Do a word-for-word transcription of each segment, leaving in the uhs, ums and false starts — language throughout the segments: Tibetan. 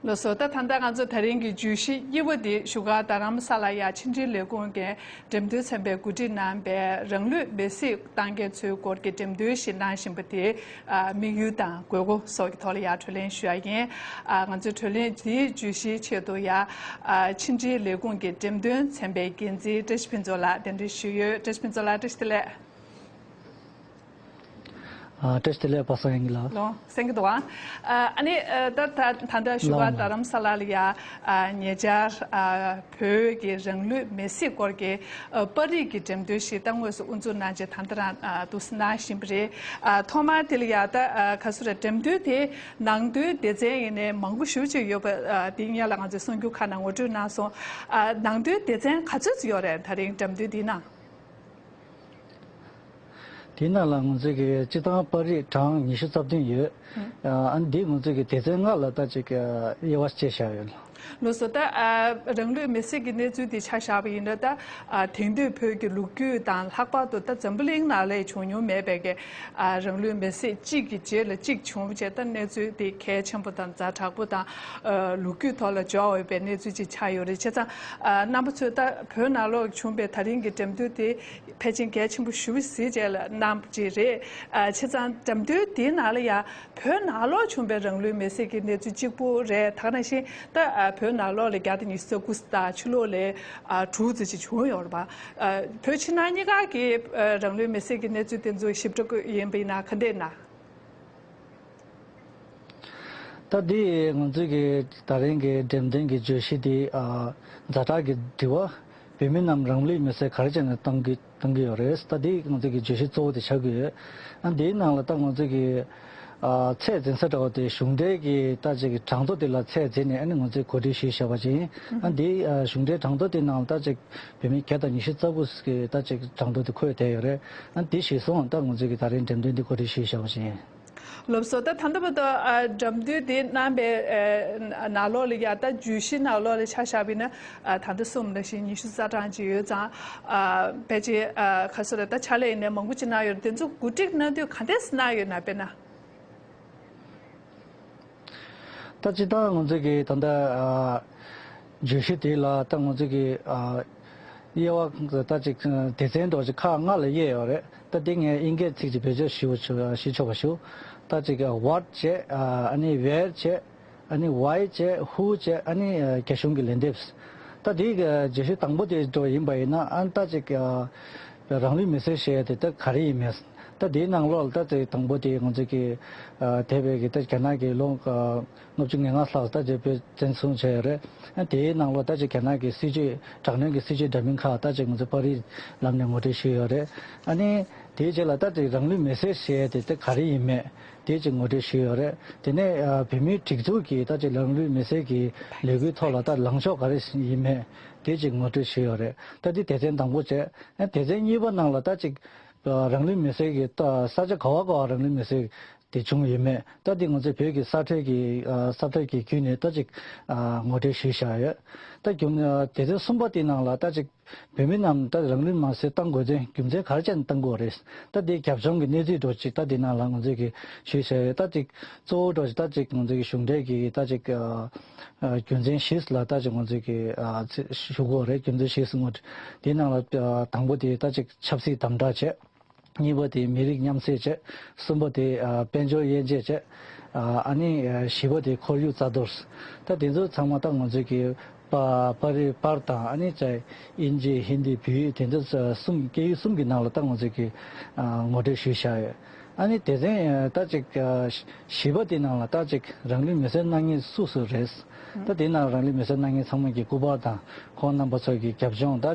ལགས་སོ། ད་ད་ལྟ་ང་ཚོ་ད་རིང་གི་བརྗོད་གཞི་གཉིས་པ་འདི་བཞུགས་སྒར་རྡ་རམ་ས་ལ་ཡ་ཕྱི་འབྲེལ་ལས་ཁུངས་ཀྱི་འགྲེམས་སྟོན་ཚན་པས་གོ་སྒྲིག་གནང་པའི་རང་ལུས་མེར་སྲེག་བཏང་མཁན་ཚོའི་སྐོར་གྱི་འགྲེམས་སྟོན་ཞིག་གནང་བཞིན་པ་དེའི་དམིགས་ཡུལ་དང་དགོས་མཁོ་སོགས་ཀྱི་ཐོག་ལ་ཡ་གྲོས་གླེང་ཞུ་ཡ་ཡིན། ང་ཚོའི་གྲོས་གླེང་དེའི་བརྗོད་གཞིའི་ཆེད་དུ་ཡ་ཕྱི་འབྲེལ་ལས་ཁུངས་ཀྱི་འགྲེམས་སྟོན་ཚན་པའི་འགན་འཛིན་བཀྲ་ཤིས་ཕུན་ཚོགས་ལགས་གདན་འདྲེན་ཞུས་ཡོད། བཀྲ་ཤིས་ཕུན་ཚོགས་ལགས་བཀྲ་ཤིས་བདེ་ལེགས། ཨ། བཀྲ་ཤིས་བདེ་ལེགས་པ་སངས་དབྱངས་ལགས། ལོ། གསན་གྱི་འདུག་ཨ། ཨ་ནི་ད་ད་ད་ལྟ་བཞུགས་སྒར་རྡ་རམ་ས་ལ་ལ་ཡ་ཉེ་ཆར་བོད་ཀྱི་རང་ལུས་མེར་སྲེག་སྐོར་གྱི་པར་རིས་ཀྱི་འགྲེམས་སྟོན་ཞིག་ད་དངོས་སུ་དབུ་འཛུགས་གནང་རྗེས་ད་ལྟ་རང་འདུག་སེ་གནང་བཞིན་པ་རེད། ཐོག་མར་དེ་ལ་ཡ་ད་ག་ཚོད་རེད། འགྲེམས་སྟོན་དེ་ནང་དོན་སྡེ་ཚན་ཡིན་ནའི་མང་པོ་ཞེ་པོ་ཅིག་ཡོད་པ་དེ་སྔོན་ལ་ང་ཚོས་གསར་འགྱུར་ཁག་ནང་ངོ་སྤྲོད་གནང་སོང་། ནང་དོན་སྡེ་ཚན་ག་ཚོད་ཅིག་ཡོད་རེད། ད་རིང་འགྲེམས་སྟོན་དེའི་ནང་། དེའི་ནང་ལ་ང་ཚོས་ཀྱི་སྤྱི་བཏང་པར་རིས་གྲངས་ཉི་ཤུ་རྩ་བདུན་ཡོད། ཨ་ནི་འདི་ང་ཚོས་ཀྱི་སྡེ་ཚན་ལྔ་ལ་ད་ཅིག་དབྱེ་བ་ཕྱེ་བཞག་ཡོད། ལགས་སོ། ད་རང་ལུས་མེར་སྲེག་གི་གནས་ཚུལ་འདི་ཆ་བཞག་པ་ཡིན་ན། ད་དེང་དུས་བོད་ཀྱི་ལོ་རྒྱུས་དང་ལྷག་པར་དུ་ད་འཛམ་བུ་གླིང་ནང་ལ་བྱུང་མྱོང་མེད་པའི་གི་རང་ལུས་མེར་སྲེག་གཅིག་གི་རྗེས་ལ་གཅིག་བྱུང་བ་བྱས། ད་གནས་ཚུལ་འདི་གལ་ཆེན་པོ་དང་ཛ་དྲག་པོ་དང་ལོ་རྒྱུས་ཐོག་ལ་འབྱོར་འོས་པའི་གནས་ཚུལ་ཅིག་ཆགས་ཡོད་རེད། བྱས་ཙང་རྣམ་པ་ཚོས་ད་བོད་ནང་ལོགས་བྱུང་པའི་ད་རིང་གི་འགྲེམས་སྟོན་དེ་ཕལ་ཆེར་གལ་ཆེན་པོ་ཞེ་པོ་ཅིག་རེད་ལ་གནང་བ་ཅིག་རེད། ཨ། བྱས་ཙང་འགྲེམས་སྟོན་དེའི་ནང་ལ་ཡང་བོད་ནང་ལོགས་བྱུང་པའི་རང་ལུས་མེར་སྲེག་གི་གནས་ཚུལ་གཅིག་པུ་རེད། ད་ག་ནང་བཞིན་ད་ཨ་བོད་ནང་ལོགས་ལ་བརྒྱ་དང་ཉི་ཤུ་རྩ་དགུ་དང་ཕྱི་ལོགས་ལ་ཨ་དྲུག་ཙམ་ཅིག་བྱུང་ཡོད་རེད་པ། ཨ། བོད་ཕྱི་ནང་གཉིས་ཀ་གི་ཨ་རང་ལུས་མེར་སྲེག་གི་གནས་ཚུལ་དེ་ཚོ་ཞིབ་ཕྲ་ཡིན་པ་ཡིན་ན་ག་འདྲས་ན། ད་འདི་ང་ཚོའི་གི་ད་རིང་གི་འགྲེམས་སྟོན་གྱི་བརྗོད་གཞི་འདི་ཨ་ཛ་དྲག་གི་དྲི་བ། བོད་མི་རྣམས་རང་ལུས་མེར་སྲེག་ག་རེ་བྱས་ནས་གཏང་གི་གཏང་གི་ཡོད་རེད། ད་འདི་ང་ཚོའི་གི་བརྗོད་གཞི་གཙོ་བོ་དེ་ཆགས་ཀྱི་ཡོད། ཨ། འདིའི་ནང་ལ་ད་ང་ཚོའི་གི་ཨ་ཚད་འཛིན་ས་འདྲ་བོ་དེ་གཞུང་འབྲེལ་གྱི་ད་ཅིག་གྲངས་ཐོ་དེ་ལ་ཚད་འཛིན་ནས་ཨ་ནི་ང་ཚོས་གོ་སྒྲིག་ཞུས་བཞག་པ་ཅིག་ཡིན། ཨ། འདིའི་ཨ་གཞུང་འབྲེལ་གྲངས་ཐོ་དེ་ནང་ལ་ད་ཅིག་བོད་མི་བརྒྱ་དང་ཉི་ཤུ་རྩ་དགུ་གི་ད་ཅིག་གྲངས་ཐོ་དེ་འཁོད་བསྡད་ཡོད་རེད། ཨ། འདི་གཞིར་བཟུང་ད་ང་ཚོའི་གི་ད་རིང་འགྲེམས་སྟོན་འདི་གོ་སྒྲིག་ཞུས་བཞག་པ་ཅིག་ཡིན། ལགས་སོ། ད་ད་ལྟ་བར་དུ་ཨ་འགྲེམས་སྟོན་དེ་གནང་པའི་ཨ་ནང་ལོགས་ལ་ཡ་ད་བརྗོད་གཞི་ནང་ལོགས་ལ་ཆ་བཞག་པ་ཡིན་ན་ཨ་ད་ལྟ་གསུངས་པ་ནང་བཞིན་ཉི་ཤུ་རྩ་གྲངས་ཅིག་ཡོད་ཙང་། ཨ་ཕལ་ཆེར་ཨ་ག་ཚོད་རེད། ད་ཕྱག་ལས་ཡིན་ནའི་མང་པོ་ཅིག་གནང་ཡོད་རེད། དེ་ཚོ་གོ་སྒྲིག་གནང་དུས་ག་འདྲས་གནང་ཡོད་ན། དཔེར་ན། ད་སྤྱིར་བཏང་ང་ཚོས་ཀྱི་ད་ལྟ་ཨ་བརྗོད་གཞི་དེ་ལ་ད་ང་ཚོས་ཀྱི་ཨ་དབྱེ་བ་ད་ཅིག་སྡེ་ཚན་འདྲ་བོ་ཅིག་ཁག་ལྔ་ལ་དབྱེ་ཡོད་རེད། ད་དེ་ངས་དབྱིན་སྐད་ཚིག་ཅིག་བེད་སྤྱོད་ཞུ་ཞུ་ཞུ་ཆོག་པ་ཞུ། ད་ཅིག་what བྱས། ཨ་ནི་where བྱས། ཨ་ནི་why བྱས། who བྱས། ཨ་ནི་རྒྱ་གཞུང་གི་ལན་འདེབས། ད་དེའི་བརྗོད་གཞི་དང་པོ་དེ་འདྲ་ཡིན་པ་ཡིན་ན། ཨ་ནི་ད་ཅིག་རང་ལུས་མེར་སྲེག་བྱས་ཏེ་ད་ག་རེ་ཡིན་མིན། ད་དེའི་ནང་ལོགས་ལ་ད་ཅིག་དང་པོ་དེ་ང་ཚོས་ཀྱི་འདས་པའི་གི་ད་རྒྱ་ནག་གི་ལོ་ལྔ་བཅུ་ང་ལྔ་ལྷག་ད་ཅིག་དཔེ་བཙན་བཟུང་བྱས་ཡོད་རེད། ཨ་དེའི་ནང་ལོགས་ད་ཅིག་རྒྱ་ནག་གི་སྲིད་ཇུས། དྲག་གནོན་གྱི་སྲིད་ཇུས་འདྲ་མིན་ཁག་ད་ཅིག་ང་ཚོས་པར་རིས་ལམ་ནས་ངོ་སྤྲོད་ཞུས་ཡོད་རེད། ཨ་ནི་དེའི་རྗེས་ལ་ད་ཅིག་རང་ལུས་མེར་སྲེག་བྱས་ཏེ་ད་ག་རེ་ཡིན་མིན་དེ་ཅིག་ངོ་སྤྲོད་ཞུས་ཡོད་རེད། དེ་ནས་ཨ་བོད་མིའི་སྒྲིག་འཛུགས་ཀྱི་ད་ཅིག་རང་ལུས་མེར་སྲེག་གི་ལས་འགུལ་ཐོག་ལ་ད་ལངས་ཕྱོགས་ག་རེ་ཡིན་མིན་དེ་ཅིག་ངོ་སྤྲོད་ཞུས་ཡོད་རེད། ད་འདི་སྡེ་ཚན་དང་པོ་བྱས། ཨ་སྡེ་ཚན་གཉིས་པ་ནང་ལ་ད་ཅིག་ཨ་རང་ལུས་མེར་སྲེག་གི་ད་ས་ཆ་ག་བ་ག་བ་རང་ལུས་མེར་སྲེག་དེ་བྱུང་ཡོད་མེད། ད་འདི་ང་ཚོས་བོད་ཀྱི་ས་ཁྲལ་གྱི་ཨ་ས་ཁྲལ་གྱི་བརྒྱུད་ནས་ད་ཅིག་ཨ་ངོ་སྤྲོད་ཞུས་བཞག་ཡོད། ད་རྒྱུ་མཚན་སྡེ་ཚན་གསུམ་པ་དེའི་ནང་ལ་ད་ཅིག་བོད་མི་རྣམས་ད་རང་ལུས་མེར་སྲེག་བཏང་དགོས་དོན་རྒྱུ་མཚན་ག་རེ་བྱས་ནས་བཏང་དགོས་རེད། ད་དེའི་རྒྱབ་ལྗོངས་ཀྱི་གནས་ཚུལ་འདྲ་བོ་ཅིག་ད་དེའི་ནང་ལ་ང་ཚོས་ཀྱི་ཞུས་བཞག་ཡོད། ད་ཅིག་གཙོ་བོ་འདྲ་བོ་ཅིག་ད་ཅིག་ང་ཚོས་ཀྱི་གཞུང་འབྲེལ་གྱི་ད་ཅིག་ཨ་ཨ་རྒྱུ་མཚན་བཞི་ལ་ད་ཅིག་ང་ཚོས་ཀྱི་ཨ་ཞུ་དགོས་རེད། རྒྱུ་མཚན་བཞི་ངོ་། དེའི་ནང་ལ་ཨ་དང་པོ་དེ་ད་ཅིག་ཆབ་སྲིད་དམ་དྲག་བྱས། གཉིས་པ་དེ་མི་རིགས་མཉམ་བསྲེས་བྱས། གསུམ་པ་དེ་ཨ་དཔལ་འབྱོར་དབྱེ་འབྱེད་བྱས། ཨ་ཨ་ནི་ཨ་བཞི་པ་དེ་ཁོར་ཡུག་རྩ་གཏོར། ད་དེ་ཚོ་ཚང་མ་ད་ང་ཚོས་ཀྱི་པ་པར་རིས་པར་དང་། ཨ་ནི་ཅིག་དབྱིན་ཇི་ཧིན་དི་བོད་ཡིག་དེ་ཚོ་གསུམ་སྐད་ཡིག་གསུམ་གྱི་ནང་ལ་ད་ང་ཚོས་ཀྱི་ཨ་ངོ་སྤྲོད་ཞུས་བཞག་ཡོད། ཨ་ནི་སྡེ་ཚན་ད་ཅིག་ཨ་བཞི་པ་དེ་ནང་ལ་ད་ཅིག་རང་ལུས་མེར་སྲེག་གནང་མཁན་སུ་སུ་རེད། ད་དེ་ནང་རང་ལུས་མེར་སྲེག་གནང་མཁན་ཚང་མ་གི་སྐུ་པར་དང་། ཁོང་རྣམ་པ་ཚོ་གི་རྒྱབ་ལྗོངས། ད་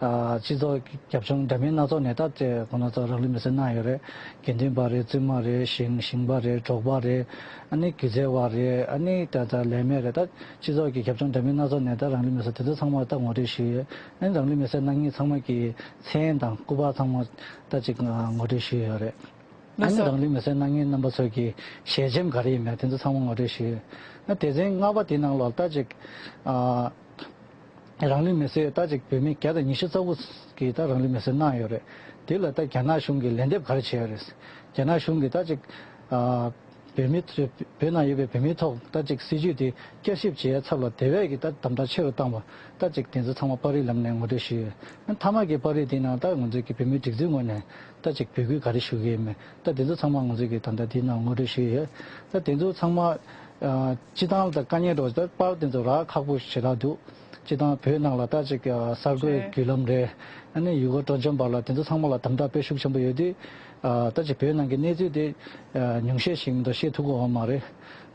ཨ་སྤྱི་ཚོགས་ཀྱི་རྒྱབ་ལྗོངས་འདྲ་མིན་སྣ་ཚོགས་ནས་ད་དེ་ཁོང་རྣམ་ཚོ་རང་ལུས་མེར་སྲེག་གནང་ཡོད་རེད། དགེ་འདུན་པ་རེད། བཙུན་མ་རེད། ཞིང་ཞིང་པ་རེད། འབྲོག་པ་རེད། ཨ་ནི་སྒྱུ་རྩལ་བ་རེད། ཨ་ནི་ད་ད་ལས་མེད་རེད། ད་སྤྱི་ཚོགས་ཀྱི་རྒྱབ་ལྗོངས་འདྲ་མིན་སྣ་ཚོགས་ནས་ད་རང་ལུས་མེར་སྲེག་དེ་ཚོ་ཚང་མ་ད་ངོ་སྤྲོད་ཞུས་ཡོད། ཨ་ནི་རང་ལུས་མེར་སྲེག་གནང་མཁན་ཚང་མ་གི་མཚན་དང་སྐུ་པར་ཚང་མ་ད་ཅིག་ཨ་ངོ་སྤྲོད་ཞུས་ཡོད་རེད། ཨ་ནི་ལགས་སོ། རང་ལུས་མེར་སྲེག་གནང་མཁན་རྣམ་པ་ཚོ་གི་ཞལ་ཆེམས་ག་རེ་ཡིན་མིན་དེ་ཚོ་ཚང་མ་ངོ་སྤྲོད་ཞུས་ཡོད། ཨ་སྡེ་ཚན་ལྔ་པ་དེ་ནང་ལོགས་ད་ཅིག་ཨ་རང་ལུས་མེར་སྲེག་ད་ཅིག་བོད་མི་བརྒྱ་དང་ཉི་ཤུ་རྩ་དགུ་གིས་ད་རང་ལུས་མེར་སྲེག་གནང་ཡོད་རེད། དེ་ལ་ད་རྒྱ་ནག་གཞུང་གིས་ལན་འདེབས་ག་རེ་བྱས་ཡོད་རེད། རྒྱ་ནག་གཞུང་གིས་ད་ཅིག་ཨ་ བོད་མི་བོད་ནང་ཡོད་པའི་བོད་མིའི་ཐོག་ད་ཅིག་སྲིད་ཇུས་དེ་བསྐྱར་ཞིབ་བྱེད་ཡ་ཚབ་ལ་དེ་བས་ཀྱི་ད་དམ་དྲག་ཆེ་རུ་བཏང་བ་ད་ཅིག་དེ་ཚོ་ཚང་མ་པར་རིས་ལམ་ནས་ངོ་སྤྲོད་ཞུས་ཡོད། མཐའ་མ་གི་པར་རིས་དེ་ནང་ད་ང་ཚོས་ཀྱི་བོད་མིའི་སྒྲིག་འཛུགས་ངོས་ནས་ད་ཅིག་འབོད་སྐུལ་ག་རེ་ཞུ་གི་ཡོད་མེད་ད་དེ་ཚོ་ཚང་མ་ང་ཚོས་ཀྱི་ད་ལྟ་དེ་ནང་ངོ་སྤྲོད་ཞུས་ཡོད། ད་དེ་ཚོ་ཚང་མ་སྤྱི་བཏང་ལ་ད་དཀའ་ངལ་འགྲོ་ད་པར་དེ་ཚོ་རག་ཁག་པོ་ཞེ་དྲག་འདུག་སྤྱི་བཏང་བོད་ནང་ལ་ད་ཅིག་གསར་འགོད་བརྒྱུད་ལམ་རེད། ཨ་ནི་ཡུལ་སྐོར་སྤྲོ་འཆམ་པ་ལ་དེ་ཚོ་ཚང་མ་ལ་དམ་དྲག་དཔེ་ཤུགས་ཆེན་པོ་ཡོད་དུས། ད་ཅིག་བོད་ནང་གི་གནས་ཚུལ་དེ་ཉུང་ཤས་ཤིག་མི་འདུག་བཤད་ཐུབ་ཀྱི་ཡོད་མ་རེད།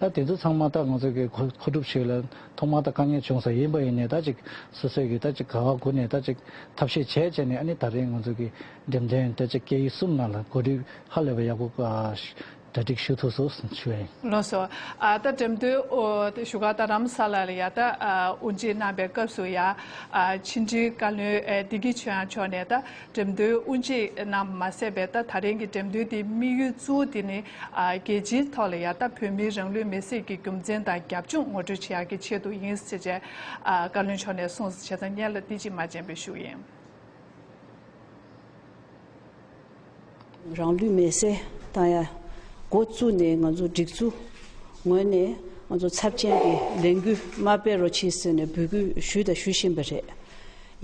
ད་དེ་ཚོ་ཚང་མ་ད་ང་ཚོ་གི་གོ་གོ་སྒྲུབ་བྱེད་ལ་ཐོག་མར་ད་དཀའ་ངལ་བྱུང་ས་ཡིན་པ་ཡིན་ནའི་ད་ཅིག་སོ་སོས་ཀྱི་ད་ཅིག་ག་བ་སྒུག་ནས་ད་ཅིག་ཐབས་ཤེས་བྱས་བྱས་ནས་ཨ་ནི་ད་རེས་ང་ཚོ་གི་འགྲེམས་སྟོན་ད་ཅིག་སྐད་ཡིག་གསུམ་ནང་ལ་གོ་སྒྲིག་ཧ་ལས་པ་ཡག་པོ་གྲ་སྒྲིག་ཞུ་ཐུབ་སོང་ཞུ་བ་ཡིན། ལགས་སོ། ཨ་ད་འགྲེམས་སྟོན་ཨོ་ད་བཞུགས་སྒར་རྡ་རམ་ས་ལ་ལ་ཡ་ད་ཨ་དབུ་འབྱེད་གནང་བའི་སྐབས་སུ་ཡ་ཨ་ཕྱི་དྲིལ་བཀའ་བློན་ཨེ་བདེ་སྐྱིད་ཆོས་དབྱངས་མཆོག་ནས་ད་འགྲེམས་སྟོན་དབུ་འབྱེད་གནང་བ་མ་ཟད་པའི་ད་ད་རིང་གི་འགྲེམས་སྟོན་དེ་དམིགས་ཡུལ་གཙོ་བོ་དེ་ནི་ཨ་རྒྱལ་སྤྱིའི་ཐོག་ལ་ཡ་ད་བོད་མིའི་རང་ལུས་མེར་སྲེག་གི་རྒྱུ་མཚན་དང་རྒྱབ་ལྗོངས་ངོ་སྤྲོད་བྱེད་ཡག་གི་ཆེད་དུ་ཡིན་ཟེར་བྱས་ཨ་བཀའ་བློན་མཆོག་ནས་གསུངས་ཟེར་བྱས་ད་སྙན་ལ་འདི་ཅིག་མ་སྤྱན་པའི་ཞུ་ཡིན། རང་ལུས་མེར་སྲེག་བཏང་ཡ་འགོ་བཙུགས་ནས་ང་ཚོ་སྒྲིག་འཛུགས་ངོས་ནས་ང་ཚོ་ཚབས་ཆེན་གྱི་ལས་འགུལ་མ་སྤེལ་རོགས་གྱིས་ཟེར་ནས་འབོད་སྐུལ་ཞུས་དང་ཞུ་བཞིན་པ་རེད།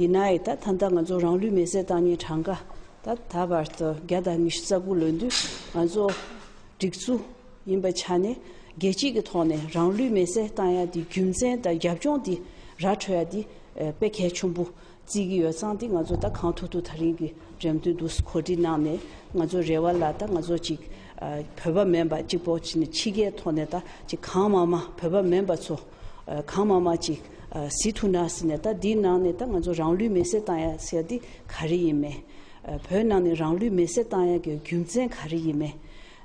ཡིན་ནའི་ད་ད་ལྟ་ང་ཚོ་རང་ལུས་མེར་སྲེག་བཏང་མཁན་གྲངས་ཀ་ད་ད་བར་དུ་བརྒྱ་དང་ཉི་ཤུ་རྩ་དགུ་ལོན་དུས་ང་ཚོ་སྒྲིག་འཛུགས་ཡིན་པའི་ཆ་ནས་རྒྱལ་སྤྱི་གི་ཐོག་ནས་རང་ལུས་མེར་སྲེག་བཏང་ཡ་དེ་རྒྱུ་མཚན་དང་རྒྱབ་ལྗོངས་དེ་ར་འཕྲོད་ཡ་དེ་དཔེ་གལ་ཆེན་པོ་བརྩི་གི་ཡོད་ཙང་དེ་ང་ཚོ་ད་གང་ཐུབ་ཐུབ་ད་རིང་གི་འགྲེམས་སྟོན་འདུག་གོ་སྒྲིག་གནང་ནས་ང་ཚོ་རེ་བ་ལ་ད་ང་ཚོ་ཅིག་བོད་པ་མིན་པ་གཅིག་པོ་ཅིག་ནས་ཕྱི་རྒྱལ་ཐོག་ནས་ད་ཅིག་གང་མང་མང་བོད་པ་མིན་པ་ཚོ་གང་མང་མང་ཅིག་གཟིགས་ཐུབ་ན་ཟེར་ནས་ད་འདིའི་ནང་ནས་ད་ང་ཚོ་རང་ལུས་མེར་སྲེག་བཏང་ཡ་ཟེར་ཡ་འདི་ག་རེ་ཡིན་མེད། བོད་ནང་ནས་རང་ལུས་མེར་སྲེག་བཏང་ཡ་གི་རྒྱུ་མཚན་ག་རེ་ཡིན་མེད།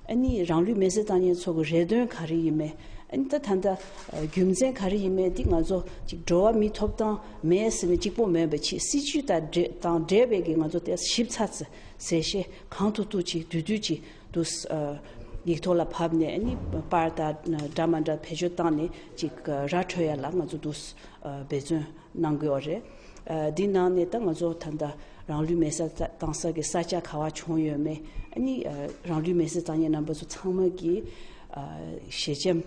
ཨ་ནི་རང་ལུས་མེར་སྲེག་བཏང་མཁན་ཚོ་གི་རེ་འདུན་ག་རེ་ཡིན་མེད། ཨ་ནི་ད་ད་ལྟ་རྒྱུ་མཚན་ག་རེ་ཡིན་མེད་འདི་ང་ཚོ་ཅིག་འགྲོ་བ་མིའི་ཐོབ་ཐང་མེད་ཟེར་ནས་གཅིག་པོ་མེད་པ་ཅིག་སྲིད་ཇུས་དང་འབྲེལ་དང་འབྲེལ་བའི་གི་ང་ཚོ་དེ་ཞིབ་ཚགས་ཚེ་གཟིགས་ཞིབ་གང་ཐུབ་ཐུབ་ཅིག་དུས་དུས་ཅིག་དུས་ཡིག་ཐོག་ལ་ཕབ་ནས་ཨ་ནི་པར་དང་འདྲ་མ་འདྲ་བེད་སྤྱོད་བཏང་ནས་ཅིག་ར་འཕྲོད་ཡ་ལ་ང་ཚོ་དུས་འབད་བརྩོན་གནང་དགོས་པ་རེད། ཨ་འདི་ནང་ནས་ད་ང་ཚོ་ད་ལྟ་རང་ལུས་མེར་སྲེག་བཏང་ས་གི་ས་ཆ་ག་བ་བྱུང་ཡོད་མེད། ཨ་ནི་ཨ་རང་ལུས་མེར་སྲེག་བཏང་མཁན་རྣམ་པ་ཚོ་ཚང་མ་གི་ཨ་ཞལ་ཆེམས་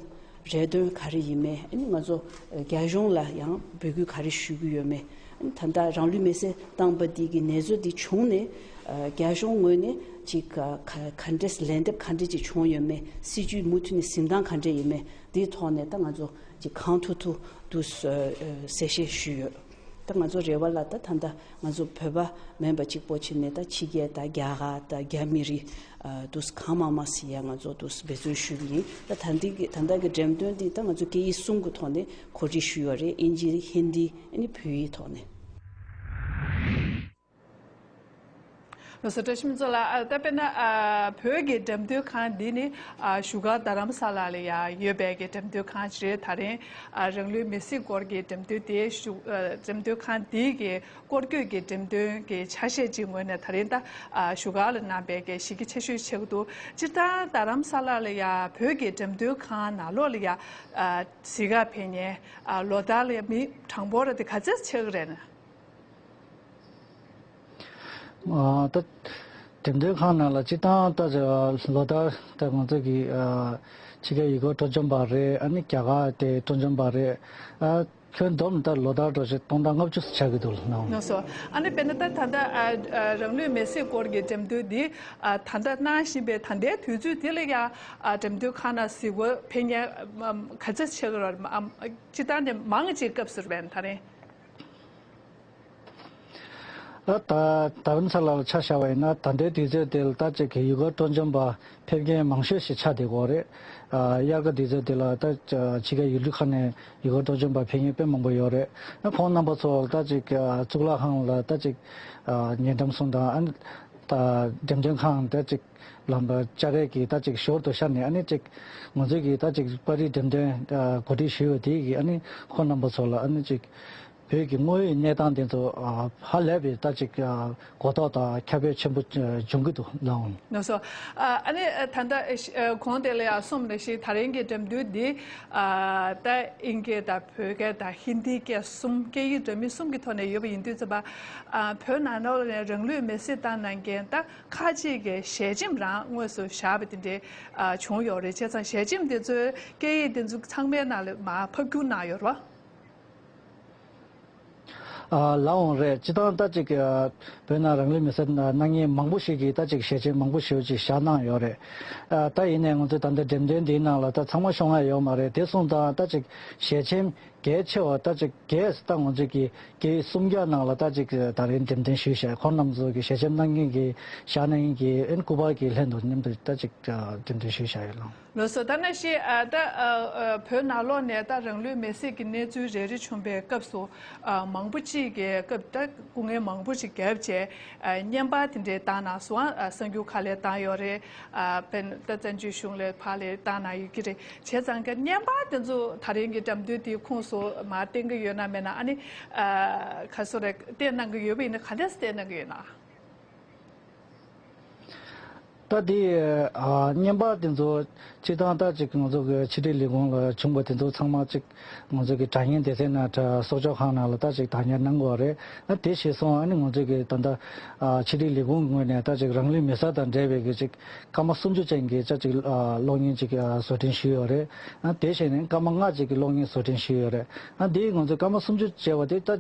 རེ་འདུན་ག་རེ་ཡིན་མེད། ཨ་ནི་ང་ཚོ་རྒྱ་གཞུང་ལ་ཡང་འབོད་སྐུལ་ག་རེ་ཞུ་གི་ཡོད་མེད། ཨ་ནི་ད་ལྟ་རང་ལུས་མེར་སྲེག་བཏང་པ་འདི་གི་ནད་གཞི་འདི་བྱུང་ནས་ཨ་རྒྱ་གཞུང་ངོས་ནས་ཅིག་ག་ག་ག་འདྲས་ལན་འདེབས་ག་འདྲས་ཅིག་བྱུང་ཡོད་མེད། སྲིད་ཇུས་མུ་མཐུད་ནས་འཛིན་སྟངས་ག་འདྲས་ཡིན་མེད། འདིའི་ཐོག་ནས་ད་ང་ཚོ་ཅིག་གང་ཐུབ་ཐུབ་དུ་གསལ་བཤད་ཞུས་ཡོད། ད་ང་ཚོ་རེ་བ་ལ་ད་ད་ལྟ་ང་ཚོ་བོད་པ་མིན་པ་གཅིག་པོ་ཕྱིན་ནས་ད་ཕྱི་རྒྱལ་དང་རྒྱ་གར་དང་རྒྱ་མི་རིགས་དུས་གང་མང་མང་ཟིན་ཡ་ང་ཚོ་དུས་འབད་བརྩོན་ཞུ་གི་ཡིན། ད་ད་ལྟའི་གི་ད་ལྟ་གི་འགྲེམས་སྟོན་འདི་ད་ང་ཚོ་སྐད་ཡིག་གསུམ་གི་ཐོག་ནས་གོ་སྒྲིག་ཞུས་ཡོད་རེད། དབྱིན་ཇི་ཧིན་དི་ཨ་ནི་བོད་ཡིག་ཐོག་ནས། ལགས་སོ། བཀྲ་ཤིས་ཕུན་ཚོགས་ལགས། ཨ་ད་དཔེར་ན་ཨ་བོད་ཀྱི་འགྲེམས་སྟོན་ཁང་འདི་ནི་ཨ་བཞུགས་སྒར་རྡ་རམ་ས་ལ་ལ་ཡ་ཡོད་པའི་གི་འགྲེམས་སྟོན་ཁང་ཅིག་རེད། ད་རིང་ཨ་རང་ལུས་མེར་སྲེག་སྐོར་གྱི་འགྲེམས་སྟོན་དེ་བཞུགས་ཨ་འགྲེམས་སྟོན་ཁང་འདི་གི་སྐོར་སྐྱོད་ཀྱི་འགྲེམས་སྟོན་གྱི་ཆ་ཤས་ཅིག་ངོས་ནས་ད་རིང་ད་ཨ་བཞུགས་སྒར་ལ་གནང་བའི་གི་གཞི་རྒྱ་ཆེ་ཤོས་ཆགས་ཀྱི་འདུག་སྤྱིར་བཏང་རྡ་རམ་ས་ལ་ལ་ཡ་བོད་ཀྱི་འགྲེམས་སྟོན་ཁང་ནང་ལོགས་ལ་ཡ་ཨ་གཟིགས་ག་ཕེབས་མཁན་ཨ་ལོ་ལྟར་ལ་ཡ་མི་གྲངས་འབོར་དེ་ག་ཚད་ཆགས་ཀྱི་རེད་ན། ཨ་ད་འགྲེམས་སྟོན་ཁང་ནང་ལ་སྤྱིར་བཏང་ད་ལོ་ལྟར་ད་ང་ཚོ་གི་ཨ་ཕྱི་རྒྱལ་ཡུལ་སྐོར་སྤྲོ་འཆམ་པ་རེད། ཨ་ནི་རྒྱ་གར་དེ་སྤྲོ་འཆམ་པ་རེད། ཨ་ཁྱོན་བསྡོམས་ད་ལོ་ལྟར་འགྲོ་ཆེད་སྟོང་ཕྲག་ལྔ་བཅུ་ཙམ་ཆགས་ཀྱི་འདུག་ལ་ནོ། ལགས་སོ། ཨ་ནི་དཔེར་ན་ད་ད་ལྟ་ཨ་ཨ་རང་ལུས་མེར་སྲེག་སྐོར་གྱི་འགྲེམས་སྟོན་འདི་ཨ་ད་ལྟ་གནང་བཞིན་པའི་ད་ལྟའི་དུས་ཚོད་འདི་ལ་ཡ་ཨ་འགྲེམས་སྟོན་ཁང་ནང་གཟིགས་སྐོར་ཕེབས་མཁན་ཨ་ག་ཚོད་ཆགས་ཀྱི་རེད། ཨ་སྤྱིར་བཏང་ནས་མང་ཆེ་སྐབས་སུ་རེད་ད་རིང་། ཨ་ད་རྡ་རམ་ས་ལ་ལ་ཆ་བཞག་པ་ཡིན་ན་ད་ལྟའི་དུས་ཚོད་དེ་ལ་ད་ཅིག་གི་ཡུལ་སྐོར་སྤྲོ་འཆམ་པ་ཕེབས་མཁན་མང་ཤོས་ཤིག་ཆགས་བསྡད་ཀྱི་ཡོད་རེད། ཨ་དབྱར་ཁ་དུས་ཚོད་དེ་ལ་ད་ཕྱི་རྒྱལ་ཡུལ་གྲུ་ཁག་ནས་ཡུལ་སྐོར་སྤྲོ་འཆམ་པ་ཕེབས་མཁན་དཔེ་མང་པོ་ཡོད་རེད། ཨ་ཁོང་རྣམ་པ་ཚོ་ད་ཅིག་ཨ་གཙུག་ལག་ཁང་ལ་ད་ཅིག་ཨ་ཉེ་འགྲམ་སོང་དང་ཨ་ད་འགྲེམས་སྟོན་ཁང་ད་ཅིག་ལམ་པ་སྦྱར་ཡས་ཀྱི་ད་ཅིག་ཞོར་དུ་ཤར་ནས་ཨ་ནི་ཅིག་ང་ཚོས་ཀྱི་ད་ཅིག་པར་རིས་འགྲེམས་སྟོན་ཨ་གོ་སྒྲིག་ཞུས་པ་དེ་གི་ཨ་ནི་ཁོང་རྣམ་པ་ཚོ་ལ་ཨ་ནི་ཅིག་བོད་ཀྱི་དངོས་ཡོད་གནས་སྟངས་དེ་ཚོ་ཨ་ཧ་ལས་པའི་ད་ཅིག་ཨ་གོ་རྟོགས་དང་ཁྱབ་སྤེལ་ཆེན་པོ་ཨ་འབྱུང་གི་འདུག་ལགས། ལགས་སོ། ཨ་ཨ་ནི་ཨ་ད་ལྟ་ཨ་ཤི་ཨ་གོང་དེ་ལ་ཡང་གསུངས་ནས་ཤིག་ད་རིང་གི་འགྲེམས་སྟོན་འདི་ཨ་ད་ཨིན་སྐད་དང་བོད་སྐད་དང་ཧིན་དིའི་སྐད་གསུམ་སྐད་ཡིག་འདྲ་མིན་གསུམ་གྱི་ཐོག་ནས་ཡོད་པ་ཡིན་དུས་ཙམ་པ། ཨ་བོད་ནང་ལོགས་ནས་རང་ལུས་མེར་སྲེག་བཏང་གནང་མཁན་ད་ཁ་ཅིག་གིས་ཞལ་ཆེམས་རང་དངོས་སུ་བཞག་པ་དེ་འདྲའི་ཨ་བྱུང་ཡོད་རེད། བྱས་ཙང་ཞལ་ཆེམས་དེ་ཚོའི་སྐད་ཡིག་དེ་ཚོ་ཚང་མའི་ནང་ལ་མར་ཕབ་བསྒྱུར་གནང་ཡོད་རེད་བ། ཨ་ལགས་འོང་རེད། སྤྱིར་བཏང་ད་ཅིག་ཨ་བོད་ནང་རང་ལུས་མེར་སྲེག་གནང་མཁན་མང་པོ་ཞིག་གིས་ད་ཅིག་ཞལ་ཆེམས་མང་པོ་ཞེ་པོ་ཅིག་བཞག་གནང་ཡོད་རེད། ཨ་ད་ཡིན་ནའི་ང་ཚོས་ད་ལྟ་འགྲེམས་སྟོན་འདིའི་ནང་ལ་ད་ཚང་མ་ཤོང་ཡ་ཡོད་མ་རེད། དེ་སོང་ཙང་ད་ཅིག་ཞལ་ཆེམས་གལ་ཆེ་བ་ད་ཅིག་གལ་ད་ང་ཚོས་ཀྱི་སྐད་ཡིག་སུམ་བརྒྱ་ནང་ལ་ད་ཅིག་ད་རིང་འགྲེམས་སྟོན་ཞུས་བཞག་ཁོང་རྣམ་ཚོ་གི་ཞལ་ཆེམས་གནང་མཁན་གྱི་བཞག་གནང་མཁན་གྱི་ཨན་སྐུ་པར་གྱི་ལྷན་དུ་མཉམ་དུ་ད་ཅིག་འགྲེམས་སྟོན་ཞུས་བཞག་ཡོད་ལགས། ལགས་སོ། ད་ནང་བཞིན་ཨ་ད་ཨ་ཨ་བོད་ནང་ལོགས་ནས་ད་རང་ལུས་མེར་སྲེག་གི་གནས་ཚུལ་རེ་རེ་བྱུང་བའི་སྐབས་སུ་ཨ་མང་པོ་ཅིག་གིས་སྐབས་ད་སྐུ་ངལ་མང་པོ་ཞིག་བརྒྱབ་བྱས་ཨ་བརྙན་པར་དེ་འདྲའི་བཏང་གནང་སོང་། ཨ་གསར་འགྱུར་ཁག་ལ་བཏང་ཡོད་རེད། ཨ་དཔེར་ན་ད་བཙན་བྱོལ་གཞུང་ལ་ཕར་ལ་བཏང་གནང་ཡོད་ཀྱི་རེད། བྱས་ཙང་གི་བརྙན་པར་དེ་ཚོ་ད་རིང་གི་འགྲེམས་སྟོན་དེའི་ཁོངས་སུ་མར་བསྟན་གྱི་ཡོད་ན་མེད་ན། ཨ་ནི་ཨ་ག་སོ་རེ་བསྟན་གནང་གི་ཡོད་པ་ཡིན་ན་ག་འདྲས་བསྟན་གནང་གི་ཡོད་ན། ད་དེ་ཨ་བརྙན་པར་དེ་ཚོ་སྤྱིར་བཏང་ད་ཅིག་ང་ཚོ་གི་ཕྱི་དྲིལ་ལས་ཁུངས་ལ་བྱུང་བ་དེ་ཚོ་ཚང་མ་ཅིག་ང་ཚོ་གི་དྲ་བརྙན་སྡེ་ཚན་ནང་གསོག་འཇོག་ཁང་ནང་ལ་ད་ཅིག་བདག་ཉར་གནང་དགོས་རེད། ཨ་དེ་བྱས་སོང་ཨ་ནི་ང་ཚོ་གི་ད་ལྟ་ཨ་ཕྱི་དྲིལ་ལས་ཁུངས་ངོས་ནས་ད་ཅིག་རང་ལུས་མེར་སྲེག་དང་འབྲེལ་བའི་གི་ཅིག་སྐར་མ་སུམ་ཅུ་ཅན་གྱི་ཅ་ཅིག་ཨ་གློག་བརྙན་ཅིག་ཨ་བཟོ་སྐྲུན་ཞུས་ཡོད་རེད། ཨ་དེ་བྱས་ནས་སྐར་མ་ལྔ་ཅིག་གི་གློག་བརྙན་བཟོ་སྐྲུན་ཞུས་ཡོད་རེད། ཨ་དེ་ང་ཚོས་སྐར་མ་སུམ་ཅུ་བྱས་པ་དེ་ད་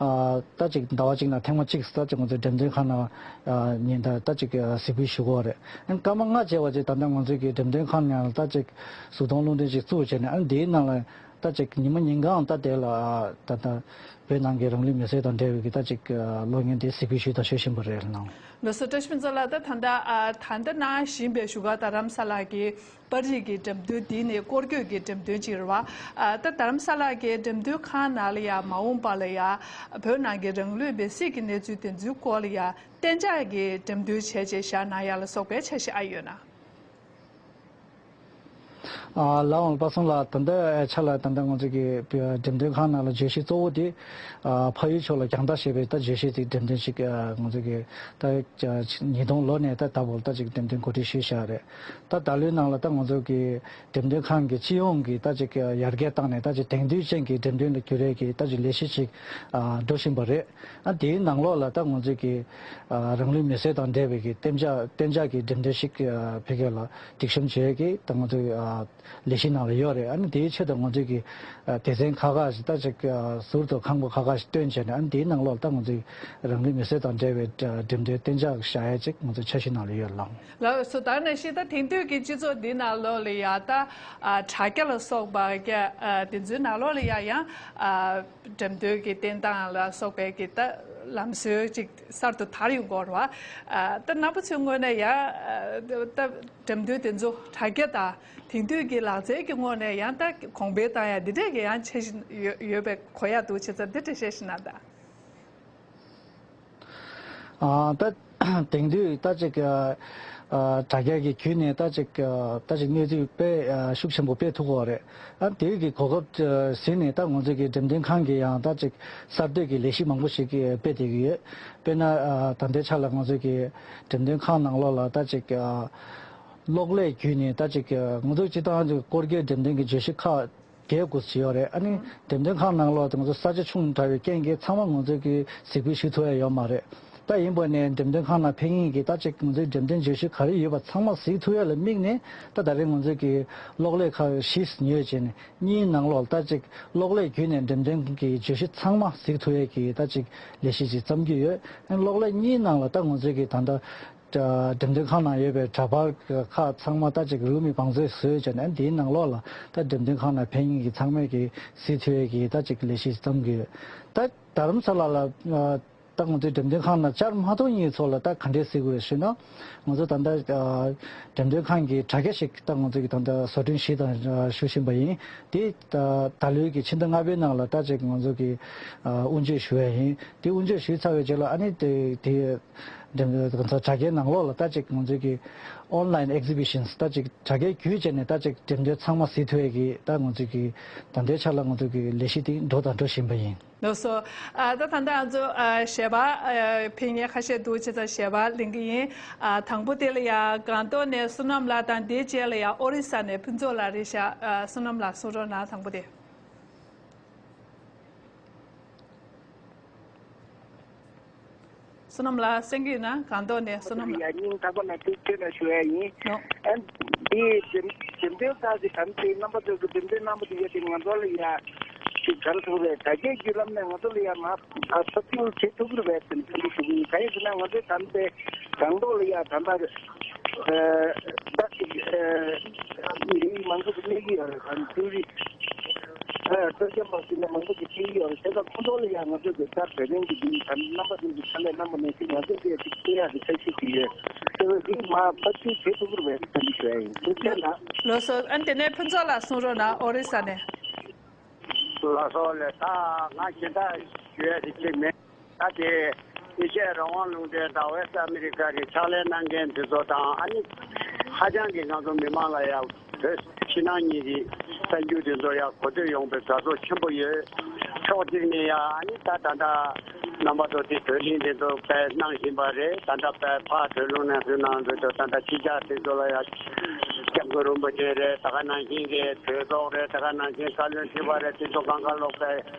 ཨ་ད་ཅིག་ཟླ་བ་གཅིག་ནང་ཐེངས་མ་གཅིག་ད་ཅིག་ང་ཚོའི་འགྲེམས་སྟོན་ཁང་ནང་ཨ་ཉིན་ལྟར་ད་ཅིག་ཨ་གཟིགས་འབུལ་ཞུ་གི་ཡོད་རེད། ཨ་སྐར་མ་ལྔ་བྱས་པ་ཅིག་ད་ལྟ་ང་ཚོའི་གི་འགྲེམས་སྟོན་ཁང་ནང་ལ་ད་ཅིག་གཟུགས་མཐོང་རླུང་འཕྲིན་ཅིག་བཙུགས་བྱས་ནས་ཨ་དེའི་ནང་ལ་ད་ཅིག་ཉི་མ་ཉིན་གང་ད་དེ་ལ་ཨ་ད་ད་བོད་ནང་གི་རང་ལུས་མེར་སྲེག་དང་འབྲེལ་བའི་གི་ད་ཅིག་ཨ་གློག་བརྙན་དེ་གཟིགས་འབུལ་ཞུས་དང་ཞུ་བཞིན་པ་རེད་ལགས། ལགས་སོ། བཀྲ་ཤིས་ཕུན་ཚོགས་ལགས། ད་ད་ལྟ་ཨ་ད་ལྟ་གནང་བཞིན་པའི་བཞུགས་སྒར་རྡ་རམ་ས་ལ་གི་པར་རིས་ཀྱི་འགྲེམས་སྟོན་འདི་ནི་སྐོར་སྐྱོད་ཀྱི་འགྲེམས་སྟོན་ཅིག་རེད་བ། ཨ་ད་རྡ་རམ་ས་ལ་གི་འགྲེམས་སྟོན་ཁང་ནང་ལ་ཡང་མ་འོངས་པ་ལ་ཡང་བོད་ནང་གི་རང་ལུས་མེར་སྲེག་གི་གནས་ཚུལ་དེ་ཚོའི་སྐོར་ལ་ཡང་གཏན་འཇགས་ཀྱི་འགྲེམས་སྟོན་བྱས་རྗེས་བཞག་གནང་ཡ་ལ་སོགས་པའི་འཆར་གཞི་ཨ་ཡོད་ན། ཨ་ལགས་འོང་པ་སངས་ལགས། ད་ལྟའི་ཆ་ལ་ད་ལྟ་ང་ཚོ་གི་འགྲེམས་སྟོན་ཁང་ནང་ལ་བརྗོད་གཞི་གཙོ་བོ་དེ་ཨ་ཕ་ཡུལ་ཕྱོགས་ལ་རྒྱང་ལྟ་ཞེས་པའི་ད་བརྗོད་གཞི་དེ་འགྲེམས་སྟོན་ཞིག་ཨ་ང་ཚོ་གི་ད་ཉིས་སྟོང་ལོ་ནས་ད་ད་བར་ད་ཅིག་འགྲེམས་སྟོན་གོ་སྒྲིག་ཞུས་བཞག་རེད། ད་ད་ལོའི་ནང་ལ་ད་ང་ཚོ་གི་འགྲེམས་སྟོན་ཁང་གི་སྤྱི་ཡོངས་ཀྱི་ད་ཅིག་ཡར་རྒྱས་བཏང་ནས་ད་ཅིག་དེང་དུས་ཅན་གྱི་འགྲེམས་སྟོན་ལ་འགྱུར་ཡས་ཀྱི་ད་ཅིག་ལས་གཞི་ཞིག་ཨ་འགྲོ་བཞིན་པ་རེད། ཨ་དེའི་ནང་ལོགས་ལ་ད་ང་ཚོས་ཀྱི་ཨ་རང་ལུས་མེར་སྲེག་དང་འབྲེལ་བའི་གི་གཏན་འཇགས་གཏན་འཇགས་ཀྱི་འགྲེམས་སྟོན་ཞིག་ཨ་ཕ་གི་ལ་སྒྲིག་གཤོམ་བྱེད་ཀྱི་ད་ང་ཚོའི་ཨ་ལས་གཞི་ནང་ལ་ཡོད་རེད། ཨ་ནི་དེའི་ཆེད་དུ་ང་ཚོས་ཀྱི་ཨ་སྡེ་ཚན་ཁག་ཁག་ཞིག་ད་ཅིག་ཨ་ཟུར་དུ་ཁང་པ་ཁག་ཁག་ཞིག་བཏོན་བྱས་ནས་ཨ་ནི་དེའི་ནང་ལོགས་ལ་ད་ང་ཚོས་རང་ལུས་མེར་སྲེག་དང་འབྲེལ་བའི་ཨ་འགྲེམས་སྟོན་གཏན་འཇགས་བཞག་ཡ་ཅིག་ང་ཚོའི་འཆར་གཞི་ནང་ལ་ཡོད་ལགས། ལགས་སོ། ད་ནང་བཞིན་ད་དེང་དུས་ཀྱི་སྤྱི་ཚོགས་འདི་ནང་ལོགས་ལ་ཡ་ད་ཨ་དྲ་རྒྱ་ལ་སོགས་པ་རྒྱ་ཨ་དེ་ཚོའི་ནང་ལོགས་ལ་ཡ་ཡང་ཨ་འགྲེམས་སྟོན་གྱི་བསྟན་སྟངས་ལ་སོགས་པའི་གི་ད་ལམ་སྲོལ་ཅིག་གསར་དུ་དར་ཡོང་གི་ཡོད་རེད་བ། ཨ་ད་རྣམ་པ་ཚོའི་ངོས་ནས་ཡང་ཨ་ད་འགྲེམས་སྟོན་དེ་ཚོ་དྲ་རྒྱ་དང་དེང་དུས་ཀྱི་ལག་རྩལ་གྱི་ངོས་ནས་ཡང་ད་གོང་འཕེལ་བཏང་ཡ་འདི་འདྲས་ཀྱི་ཡང་འཆར་གཞི་ཡོད་ཡོད་པའི་གོ་ཡ་འདུག་བྱས་ཙང་འདི་འདྲས་བཤད་ཤེས་ན་ད། ཨ་ད་དེང་དུས་ད་ཅིག་ཨ་དྲ་རྒྱ་གི་བརྒྱུད་ནས་ད་ཅིག་ཨ་ད་ཅིག་གནས་ཚུལ་དཔེ་ཨ་ཤུགས་ཆེན་པོ་སྤེལ་ཐུབ་ཀྱི་ཡོད་རེད། ཨ་དེའི་གི་གོ་སྐབས་ཨ་ཟིན་ནས་ད་ང་ཚོ་གི་འགྲེམས་སྟོན་ཁང་གི་ཡང་ད་ཅིག་གསར་གཏོད་ཀྱི་ལས་གཞི་མང་པོ་ཞིག་གི་སྤེལ་བསྡད་ཀྱི་ཡོད། དཔེར་ན་ཨ་ད་ལྟའི་ཆ་ལ་ང་ཚོ་གི་འགྲེམས་སྟོན་ཁང་ནང་ལོགས་ལ་ད་ཅིག་ཨ་གློག་ཀླད་བརྒྱུད་ནས་ད་ཅིག་ཨ་ང་ཚོ་སྤྱིར་བཏང་ཅིག་སྐོར་སྐྱོད་འགྲེམས་སྟོན་གྱི་བརྗོད་གཞི་ཁག་བརྒྱད་དགུ་ཅིག་ཡོད་རེད། ཨ་ནི་འགྲེམས་སྟོན་ཁང་ནང་ལོགས་དེ་ང་ཚོ་ས་ཆ་ཆུང་དྲགས་པའི་རྐྱེན་གྱིས་ཚང་མ་ང་ཚོས་ཀྱི་གཟིགས་འབུལ་ཞུ་ཐུབ་ཡ་ཡོད་མ་རེད། ད་ཡིན་པ་ནས་འགྲེམས་སྟོན་ཁང་ནང་ཕེབས་མཁན་གྱི་ད་ཅིག་ང་ཚོའི་འགྲེམས་སྟོན་བརྗོད་གཞི་ག་རེ་ཡོད་པ་ཚང་མ་གཟིགས་ཐུབ་ཡ་ལ་དམིགས་ནས་ད་ད་རེས་ང་ཚོས་ཀྱི་གློག་ཀླད་ཁག་བཞི་ཉོས་བྱས་ནས་གཉིས་ནང་ལོགས་ད་ཅིག་གློག་ཀླད་བརྒྱུད་ནས་འགྲེམས་སྟོན་གྱི་བརྗོད་གཞི་ཚང་མ་གཟིགས་ཐུབ་ཡ་གི་ད་ཅིག་ལས་གཞི་ཅིག་བརྩམས་ཀྱི་ཡོད། གློག་ཀླད་གཉིས་ནང་ལ་ད་ང་ཚོས་ཀྱི་ད་ལྟ་འགྲེམས་སྟོན་ཁང་ནང་ཡོད་པའི་འདྲ་པར་ཁག་ཚང་མ་ད་ཅིག་རིན་མེད་བང་མཛོད་བཟོས་བྱས་ནས་དེའི་ནང་ལོགས་ལ་ད་འགྲེམས་སྟོན་ཁང་ནང་ཕེབས་མཁན་གྱི་ཚང་མས་ཀྱི་གཟིགས་ཐུབ་ཡས་ཀྱི་ད་ཅིག་ལས་གཞི་བརྩམས་ཀྱི་ཡོད། ད་རྡ་རམ་ས་ལ་ལ་ད་ང་ཚོའི་འགྲེམས་སྟོན་ཁང་ནང་བཅར་མ་ཐུབ་མཁན་ཚོ་ལ་ད་ག་འདྲས་གཟིགས་དགོས་རེད་ཞུས་ན། ང་ཚོ་ད་ལྟ་འགྲེམས་སྟོན་ཁང་གི་དྲ་རྒྱ་ཞིག་ད་ང་ཚོ་གི་ད་ལྟ་བཟོ་སྐྲུན་ཞུས་དང་ཞུ་བཞིན་པ་ཡིན། དེ་ད་ད་ལོའི་གི་ཕྱི་ཟླ་ལྔ་པའི་ནང་ལ་ད་ཅིག་ང་ཚོ་གི་དབུ་འབྱེད་ཞུ་ཡ་ཡིན། དེ་དབུ་འབྱེད་ཞུས་ཚར་བའི་རྗེས་ལ་ཨ་ནི་དེ་དེ། འགྲེམས་སྟོན་དང་དྲ་རྒྱའི་ནང་ལོགས་ལ་ད་ཅིག་ང་ཚོའི་གི་online exhibitions ད་ཅིག་དྲ་རྒྱའི་བརྒྱུད་བྱས་ནས་ད་ཅིག་འགྲེམས་སྟོན་ཚང་མ་གཟིགས་ཐུབ་ཡས་ཀྱི་ད་ང་ཚོའི་གི་ད་ལྟའི་ཆ་ལ་ང་ཚོའི་གི་ལས་གཞི་དེ་འགྲོ་དང་འགྲོ་བཞིན་པ་ཡིན། ལགས་སོ། ཨ་ད་ད་ལྟ་ང་ཚོ་ཨ་ཞལ་པར་ཨ་ཕེབས་མཁན་ཁ་ཤས་འདུག་བྱས་ཙང་ཞལ་པར་ལེན་གི་ཡིན། ཨ་དང་པོ་དེ་ལ་ཡ་སྒང་ཏོག་ནས་བསོད་ནམས་ལགས་དང་དེའི་རྗེས་ལ་ཡ་ཨོ་རི་ས་ནས་ཕུན་ཚོགས་ལགས་རེད་ཤག་ཨ་བསོད་ནམས་ལགས་གསུང་རོགས་གནང་། དང་པོ་དེ། བསོད་ནམས་ལགས་གསན་གྱི་ཡོད་ན། སྒང་ཏོག་ནས་བསོད་ནམས་ལགས། ཡ་སྙིང་ཐག་པ་ནས་ཐུགས་རྗེ་ཆེ་ཞུ་ཡ་ཡིན། ནོ། ཨ་འདི་འགྲེམས་འགྲེམས་སྟོན་ཁག་གི་དམ་དེ་རྣམ་པ་ཚོ་གི་འགྲེམས་སྟོན་གནང་པ་དེ་ཡོད་དེ་ང་ཚོ་ལ་ཡ་ཅིག་ག་རེ་ཟེར་དགོས་རེད། དྲ་རྒྱའི་བརྒྱུད་ལམ་ནས་ང་ཚོ་ལ་ཡ་མ་ཨ་ཕབ་སྒྱུར་བྱེད་ཐུབ་ཀྱི་རེད་པས་ཟེར་ནས་ཐུགས་རྗེ་ཞུ་གི་ཡིན། གང་ཡིན་ཟེར་ན་ང་ཚོའི་དམ་དེ་སྒང་ཏོག་ལ་ཡ་ད་ལྟ་ཨ་ད་ཅིག་ཨ་འདི་མང་པོ་ཞིག་གནས་ཀྱི་ཡོད་རེད། ད་ཅིག་ཨ་སྤྲོ་འཆམ་པ་ཞིག་ནས་མང་པོ་ཞིག་ཕེབས་ཀྱི་ཡོད་རེད། དེ་ལ་ཁོང་ཚོ་ལ་ཡང་ང་ཚོས་དེ་ལྟར་བོད་དོན་གྱི་འདི་ད་རྣམ་པ་ཚོ་གི་ཕྱག་ལས་གནང་བ་ནང་བཞིན་ང་ཚོས་དེ་ཅིག་སྤྲད་ཡག་གི་འཆར་གཞི་ཞིག་ཡོད། དེ་བས་འདི་མ་ཕབ་སྒྱུར་བྱེད་ཐུབ་ཀྱི་རེད་པས་ཟེར་ནས་ཞུ་ཡ་ཡིན། ཐུགས་རྗེ་ཆེ་ལགས། ལགས་སོ། ཨ་ནི་དེ་ནས་ཕུན་ཚོགས་ལགས་གསུང་རོགས་གནང་། ཨོ་རི་ས་ནས། ལགས་སོ་ལགས། ད་ང་གཞན་དག་ཞུ་ཡ་དེ་གཅིག་མེད། ད་དེ་ཨེ་ཤ་ཡ་རང་དབང་རླུང་འཕྲིན་དང་ཝེ་སི་ཨ་མི་རི་ཀ་གི་ཕྱག་ལས་གནང་མཁན་དེ་ཚོ་དང་། ཨ་ནི་ཧ་ཅང་གི་ང་ཚོ་མི་མང་ལ་ཡང་བོད་ཕྱི་ནང་གཉིས་ཀྱི་གསར་འགྱུར་དེ་ཚོ་ཡང་གོ་ཐོས་ཡོང་བའི་དགའ་ཚོར་ཆེན་པོ་ཡོད། ཕྱོགས་གཅིག་ནས་ཡང་ཨ་ནི་ད་ད་ལྟ་རྣམ་པ་ཚོ་དེ་བོད་གླིང་དེ་ཚོ་དཔེ་གནང་བཞིན་པ་རེད། ད་ལྟ་དཔེ་ཕར་བོད་ལུང་ནས་བོད་ནང་དུ་ད་ལྟ་ཕྱི་རྒྱལ་དེ་ཚོ་ལ་ཡང་སྐྱབས་མགོན་རིན་པོ་ཆེ་རེད། ད་ག་ནང་བཞིན་གྱི་གྲོས་ཚོགས་རེད། ད་ག་ནང་བཞིན་བཀའ་བློན་ཁྲི་པ་རེད། དེ་ཚོ་གང་ག་ལོག་པའི་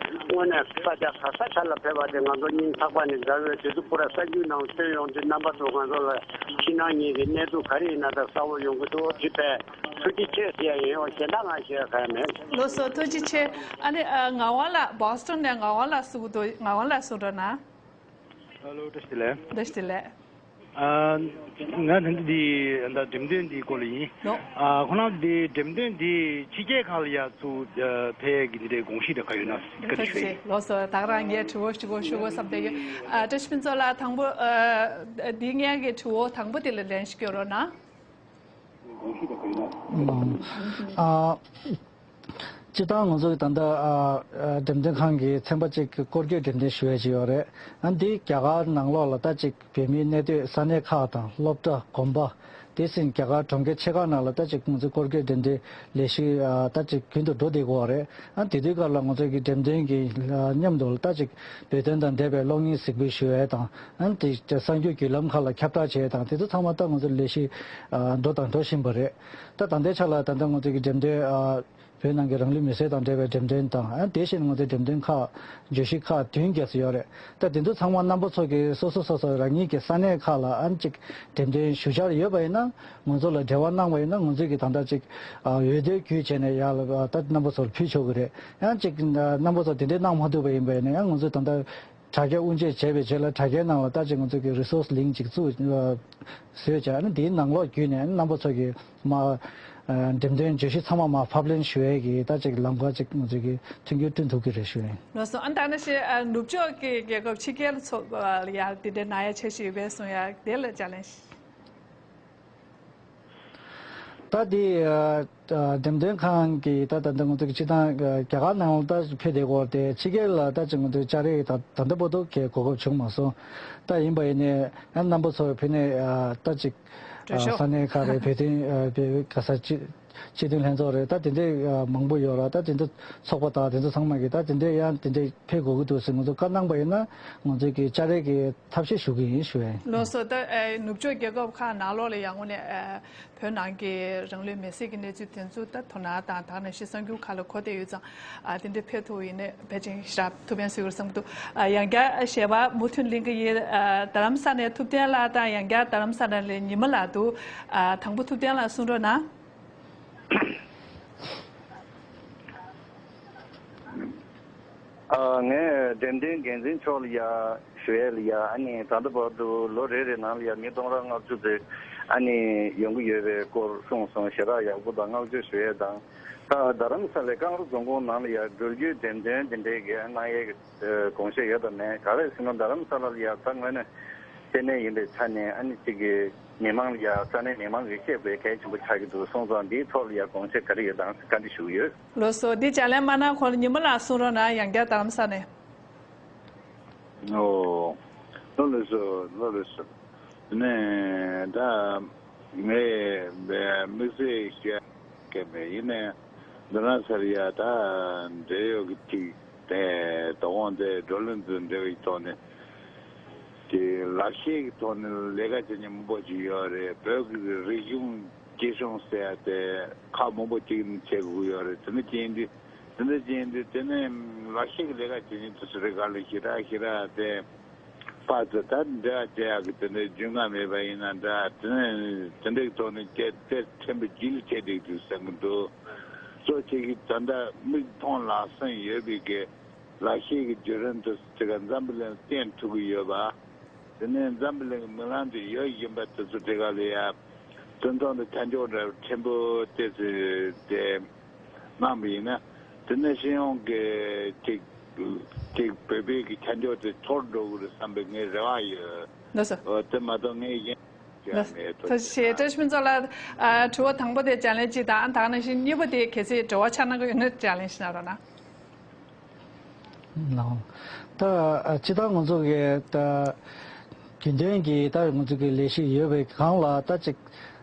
དངོས་གནས་ས་ཆ་ག་ས་ག་ལ་ཕེབས་པ་དེ་ང་ཚོ་སྙིང་ཐག་པ་ནས་དགའ་བས། དེ་ཚོ་པུ་ར་གསར་འགྱུར་ནང་ཐོན་ཡོང་དུས་རྣམ་པ་ཚོ་ང་ཚོ་ལ་ཕྱི་ནང་གཉིས་ཀྱི་གནས་ཚུལ་ག་རེ་ཡིན་ན་ད་གསལ་པོ་ཡོང་གི་འདུག་དེ་དཔེ་ཐུགས་རྗེ་ཆེ་ཟེར་ཡ་ཡིན། འོ་གཞན་དག་ང་ཞུ་ཡ་གང་ཡང་མེད། ལགས་སོ། ཐུགས་རྗེ་ཆེ། ཨ་ནི་ཨ་ངག་དབང་ལགས། བྷོ་སི་ཊོན་ནས་ངག་དབང་ལགས་གསུང་གི་འདུག་ངག་དབང་ལགས་གསུང་རོགས་གནང་། ཧ་ལོ། བཀྲ་ཤིས་བདེ་ལེགས། བཀྲ་ཤིས་བདེ་ལེགས། ཨ་ང་ད་ལྟ་འདི་ད་འགྲེམས་སྟོན་འདིའི་སྐོར་ལ་ཡིན། ནོ། ཨ་ཁོ་རང་འདི་འགྲེམས་སྟོན་འདི་ཕྱི་རྒྱལ་ཁག་ལ་ཡ་ཚུར་ཨ་ཕེབས་ཀྱི་འདི་འདྲའི་དགོངས་གཞི་དེ་ག་ཡོད་ན་བཀའ་འདྲི་ཞུ་ཡ་ཡིན། ལགས་སོ། ད་ག་རང་ངས་དྲི་བ་ཞུ་དགོས་ཞུ་དགོས་བསམ་བསྡད་ཡོད། ཨ་བཀྲ་ཤིས་ཕུན་ཚོགས་ལགས། དང་པོ་ཨ་འདི་ངའི་གི་དྲི་བ་དང་པོ་དེ་ལ་ལན་ཞིག་སྐྱོན་རོགས་གནང་། ཨ། སྤྱིར་བཏང་ང་ཚོ་གི་ད་ལྟ་ཨ་ཨ་འགྲེམས་སྟོན་ཁང་གི་ཚན་པ་གཅིག་གི་སྐོར་སྐྱོད་འགྲེམས་སྟོན་ཞུ་ཡས་ཅིག་ཡོད་རེད། ཨ་འདི་རྒྱ་གར་ནང་ལོགས་ལ་ད་ཅིག་བོད་མིའི་གནས་སྡོད་ས་གནས་ཁག་དང་སློབ་གྲྭ་དགོན་པ། དེ་བཞིན་རྒྱ་གར་གྲོང་ཁྱེར་ཆེ་ཁག་ནང་ལ་ད་ཅིག་ང་ཚོའི་སྐོར་སྐྱོད་འགྲེམས་སྟོན་ལས་གཞི་ཨ་ད་ཅིག་རྒྱུན་དུ་འགྲོ་བསྡད་ཀྱི་ཡོད་རེད། ཨ་དེ་དུས་སྐབས་ལ་ང་ཚོ་གི་འགྲེམས་སྟོན་གྱི་ཨ་མཉམ་དུ་ལ་ད་ཅིག་བོད་དོན་དང་འབྲེལ་བའི་གློག་བརྙན་གཟིགས་འབུལ་ཞུ་ཡས་དང་། ཨ་དེ་གསར་འགྱུར་བརྒྱུད་ལམ་ཁག་ལ་ཁྱབ་བསྒྲགས་བྱེད་ཡས་དང་། དེ་ཚོ་ཚང་མ་ད་ང་ཚོ་ལས་གཞི་ཨ་འགྲོ་དང་འགྲོ་བཞིན་པ་རེད། ད་ད་ལྟའི་ཆ་ལ་ད་ལྟ་ང་ཚོ་གི་འགྲེམས་སྟོན་ཨ་བོད་ནང་གི་རང་ལུས་མེར་སྲེག་དང་འབྲེལ་བའི་འགྲེམས་སྟོན་དང་། ཨ་དེ་བཞིན་ང་ཚོའི་འགྲེམས་སྟོན་ཁག་བརྗོད་གཞི་ཁག་བདུན་བརྒྱབ་ཙམ་ཡོད་རེད། ད་དེ་ཚོ་ཚང་མ་རྣམ་པ་ཚོ་གི་སོ་སོ་སོ་སོ་རང་ཉིད་ཀྱི་ས་གནས་ཁག་ལ་ཨ་ཅིག་འགྲེམས་སྟོན་ཞུ་འཆར་ཡོད་པ་ཡིན་ན་ང་ཚོ་ལ་འབྲེལ་བ་གནང་བ་ཡིན་ན། ང་ཚོས་ཀྱི་ད་ལྟ་ཅིག་ཨ་འོས་བསྡུ་བརྒྱུད་བྱས་ནས་ཡར་ལ་ད་རྣམ་པ་ཚོར་ཕུལ་ཆོག་གི་རེད། ཡང་ཅིག་རྣམ་པ་ཚོ་དེ་འདྲས་གནང་མ་ཐུབ་པ་ཡིན་པ་ཡིན་ན་ཡང་ང་ཚོས་ད་ལྟ་དྲ་རྒྱ་དབུ་འབྱེད་བྱས་པའི་རྗེས་ལ་དྲ་རྒྱའི་ནང་ལ་ད་ཅིག་ང་ཚོ་གི་resource link་ཅིག་བཙུགས་བཟོས་བྱས། ཨ་ནི་དེའི་ནང་ལོགས་བརྒྱུད་ནས་རྣམ་པ་ཚོ་གི་མ་འགྲེམས་སྟོན་བརྗོད་གཞི་ཚང་མ་མ་ཕབ་ལེན་ཞུ་ཡས་ཀྱི་ད་ཅིག་ལམ་ཁ་ཅིག་ང་ཚོ་གི་མཐུན་འགྱུར་བསྐྲུན་ཐུབ་ཀྱི་རེད་ཞུ་ཡིན། ལགས་སོ། ཨ་ད་ནང་བཞིན་ཨ་ནུབ་ཕྱོགས་ཀྱི་རྒྱལ་ཁབ་ཕྱི་རྒྱལ་ཚོ་ལ་ཡང་དེ་འདྲའི་གནང་ཡ་འཆར་གཞི་ཡོད་པས་གསུང་ཡ་དེ་ལ་ལྕགས་ལན་ཞིག་ད་དེ་ཨ་ཨ་འགྲེམས་སྟོན་ཁང་གི་ད་ད་ལྟ་ང་ཚོ་གི་སྤྱིར་བཏང་ཨ་རྒྱ་གར་ནང་ལ་ད་ཕེབས་བསྡད་ཀྱི་ཡོད་རེད་དེ། ཕྱི་རྒྱལ་ལ་ད་ཅིག་ང་ཚོའི་ལྕགས་རིགས་ད་ད་ལྟ་བར་དུ་གའི་གོ་སྐབས་བྱུང་མ་སོང་། ད་ཡིན་པ་ཡིན་ནའི་ཨ་རྣམ་པ་ཚོ་ཕེབས་ནས་ཨ་ད་ཅིག་འགྲོ་ཨ་ཤོག་ས་གནས་ཁག་རེད། བོད་དོན་ཨ་བོད་ག་ས་སྤྱི་སྤྱི་མཐུན་ལྷན་ཚོགས་རེད། ད་དེ་འདྲའི་ཨ་མང་པོ་ཡོད་ར། ད་དེ་འདྲ་ཚོགས་པ་དང་དེ་ཚོ་ཚང་མ་གིས་ད་དེ་འདྲའི་ཡང་དེ་འདྲའི་ཕེབས་དགོས་ཀྱི་འདུག་ཟེར་ང་ཚོ་བཀའ་གནང་པ་ཡིན་ན་ང་ཚོའི་གི་ལྕགས་རིགས་ཀྱི་ཐབས་ཤེས་ཞུ་གི་ཡིན་ཞུ་ཡ་ཡིན། ལགས་སོ། ད་ཨེ་ནུབ་ཕྱོགས་རྒྱལ་ཁབ་ཁག་ནང་ལོགས་ལ་ཡང་དངོས་གནས་ཨེ་བོད་ནང་གི་རང་ལུས་མེར་སྲེག་གི་གནས་ཚུལ་དེ་ཚོ་ད་དོ་སྣང་དང་ད་ག་ནང་བཞིན་གསར་འགྱུར་ཁག་ལ་གོ་བསྡད་ཡོད་ཙང་། ཨ་དེ་འདྲ་ཕེབས་ཐུབ་ཡིན་ནའི་ཕལ་ཆེར་ཞེ་དྲག་ཐུགས་ཕན་གསོས་ཀྱི་རེད་བསམ་གྱི་འདུག་ཨ་ཡང་བསྐྱར་ཞལ་པར་མུ་མཐུད་ལེན་གྱི་ཡིན། ཨ་རྡ་རམ་ས་ནས་ཐུབ་བསྟན་ལགས་དང་ཡང་བསྐྱར་རྡ་རམ་ས་ནས་ཉི་མ་ལགས་འདུག་ཨ་དང་པོ་ཐུབ་བསྟན་ལགས་གསུང་རོགས་གནང་། ཨ་ངས་འགྲེམས་སྟོན་འགན་འཛིན་མཆོག་ལ་ཡ་ཞུ་ཡས་ལ་ཡ། ཨ་ནི་ད་ལྟ་བར་དུ་ལོ་རེ་རེ་ནང་ལ་ཡ་མི་སྟོང་ཕྲག་ལྔ་བཅུ་ཙམ་ཨ་ནི་ཡོང་གི་ཡོད་པའི་སྐོར་གསུངས་སོང་། ཞེ་དྲག་ཡག་པོ་དང་བསྔགས་བརྗོད་ཞུ་ཡས་དང་། ད་རྡ་རམ་ས་ལའི་ཀང་རུ་རྫོང་ཁོངས་ནང་ལ་ཡ་སྒྲོལ་རྒྱུའི་འགྲེམས་སྟོན་དེ་འདྲའི་གི་གནང་ཡས་ཀྱི་དགོངས་བཞེས་ཡོད་དམ་མེད། ག་རེ་ཟེར་ན་རྡ་རམ་ས་ལ་ལ་ཡ་ད་དངོས་གནས་ལྟེ་གནས་ཡིན་པའི་ཆ་ནས་ཨ་ནི་གཅིག་གི་མི་མང་ལ་ཡ་ས་གནས་མི་མང་གིས་ཤེས་དགོས་གལ་ཆེན་པོ་ཆགས་ཀྱི་འདུག་སོང་ཙང་འདིའི་ཐོག་ལ་ཡ་དགོངས་བཞེས་ག་རེ་ཡོད་དམ་བཀའ་འདྲི་ཞུ་གི་ཡོད། ལགས་སོ། འདི་ལྕགས་ལན་མ་གནང་གོང་ལ་ཉི་མ་ལགས་གསུང་རོགས་གནང་། ཡང་བསྐྱར་རྡ་རམ་ས་ནས། ཨོ། ལགས་ལགས་སོ། ལགས་ལགས་སོ། ནས་ད་ངས་དམིགས་བསལ་བཤད་མཁན་མེད། ཡིན་ནའི་འདི་ན་ཚར་ཡ་ད་འབྲེལ་ཡོད་ཀྱི་ཅིག་དེ་དོ་དགོང་དེ་བགྲོ་གླེང་དུ་འབྲེལ་བའི་ཐོག་ནས་དེ་ལག་ཤེས་ཀྱི་ཐོག་ནས་ལས་ཀ་བྱེད་མཁན་མང་པོ་ཅིག་ཡོད་རེད། བོད་ཀྱི་རིག་གཞུང་སྐྱིད་གཤོངས་ཟེར་ཡ་དེ་ཁག་མང་པོ་ཅིག་ནས་བྱེད་དགོས་ཀྱི་ཡོད་རེད། དེ་འདྲ་བྱས་ཏེ་དེ་འདྲ་བྱས་ཏེ་དེ་ནས་ལག་ཤེས་ཀྱི་ལས་ཀ་བྱེད་མཁན་དེ་ཚོ་རེད། ག་ལ་ཞེ་དྲག་ཞེ་དྲག་དེ། པ་ཚོ་ད་འབྲེལ་བ་བྱེད་ཡག་གི་དེ་འདྲའི་རྒྱུས་མངའ་མེད་པ་ཡིན་ན་འདྲ། དེ་ནས་དེ་འདྲའི་ཐོག་ནས་སྐད་དེ་ཕྲན་བུ་ལྗིད་ལ་ཆད་བསྡད་འདུག་བསམ་གྱི་འདུག། གཙོ་ཆེ་གི་ད་ལྟ་མིག་མཐོང་ལག་ཟིན་ཡོད་པའི་གི་ལག་ཤེས་ཀྱི་བརྒྱུད་རིམ་དེ་ཚོ་དེ་ག་འཛམ་བུ་གླིང་བསྟན་ཐུབ་ཀྱི་ཡོད་པ། དེ་ནས་འཛམ་བུ་གླིང་གི་མིག་ལམ་དུ་ཡོད་བཞིན་པ་དེ་ཚོ་དེ་ག་ལ་ཡ་སྤྱི་ཚོགས་འདི་ཁྱབ་འཇུག་འདྲ་ཕྲན་བུ་དེ་ཚོ་དེ། གནང་བ་ཡིན་ན། དེ་ནས་སྤྱི་ཡོངས་ཀྱི་ཅིག་ཅིག་བོད་པའི་གི་ཁྱབ་འཇུག་དེ་འཐོར་འགྲོ་གི་རེད་བསམ་པའི་ངའི་རེ་བ་ཡོད། ལགས་སོ། འོ་དེ་མ་གཏོགས་ངས་གཞན་ལགས་སོ། ཡང་མེད། ཐུགས་རྗེ་ཆེ། བཀྲ་ཤིས་ཕུན་ཚོགས་ལགས། ཨ། དྲི་བ་དང་པོ་དེ་ལྗགས་ལན་གཅིག་དང་། ད་ག་ནང་བཞིན་གཉིས་པ་དེ་གལ་སྲིད་དྲི་བ་ཆགས་གནང་གི་ཡོད་ན་ལྗགས་ལན་ཞིག་གནང་རོགས་གནང་། ལགས། ད་སྤྱིར་བཏང་ང་ཚོ་གི་ད་རྒྱུན་ལྡན་གྱི་ད་ང་ཚོ་གི་ལས་གཞི་ཡོད་པའི་སྒང་ལ་ད་ཅིག་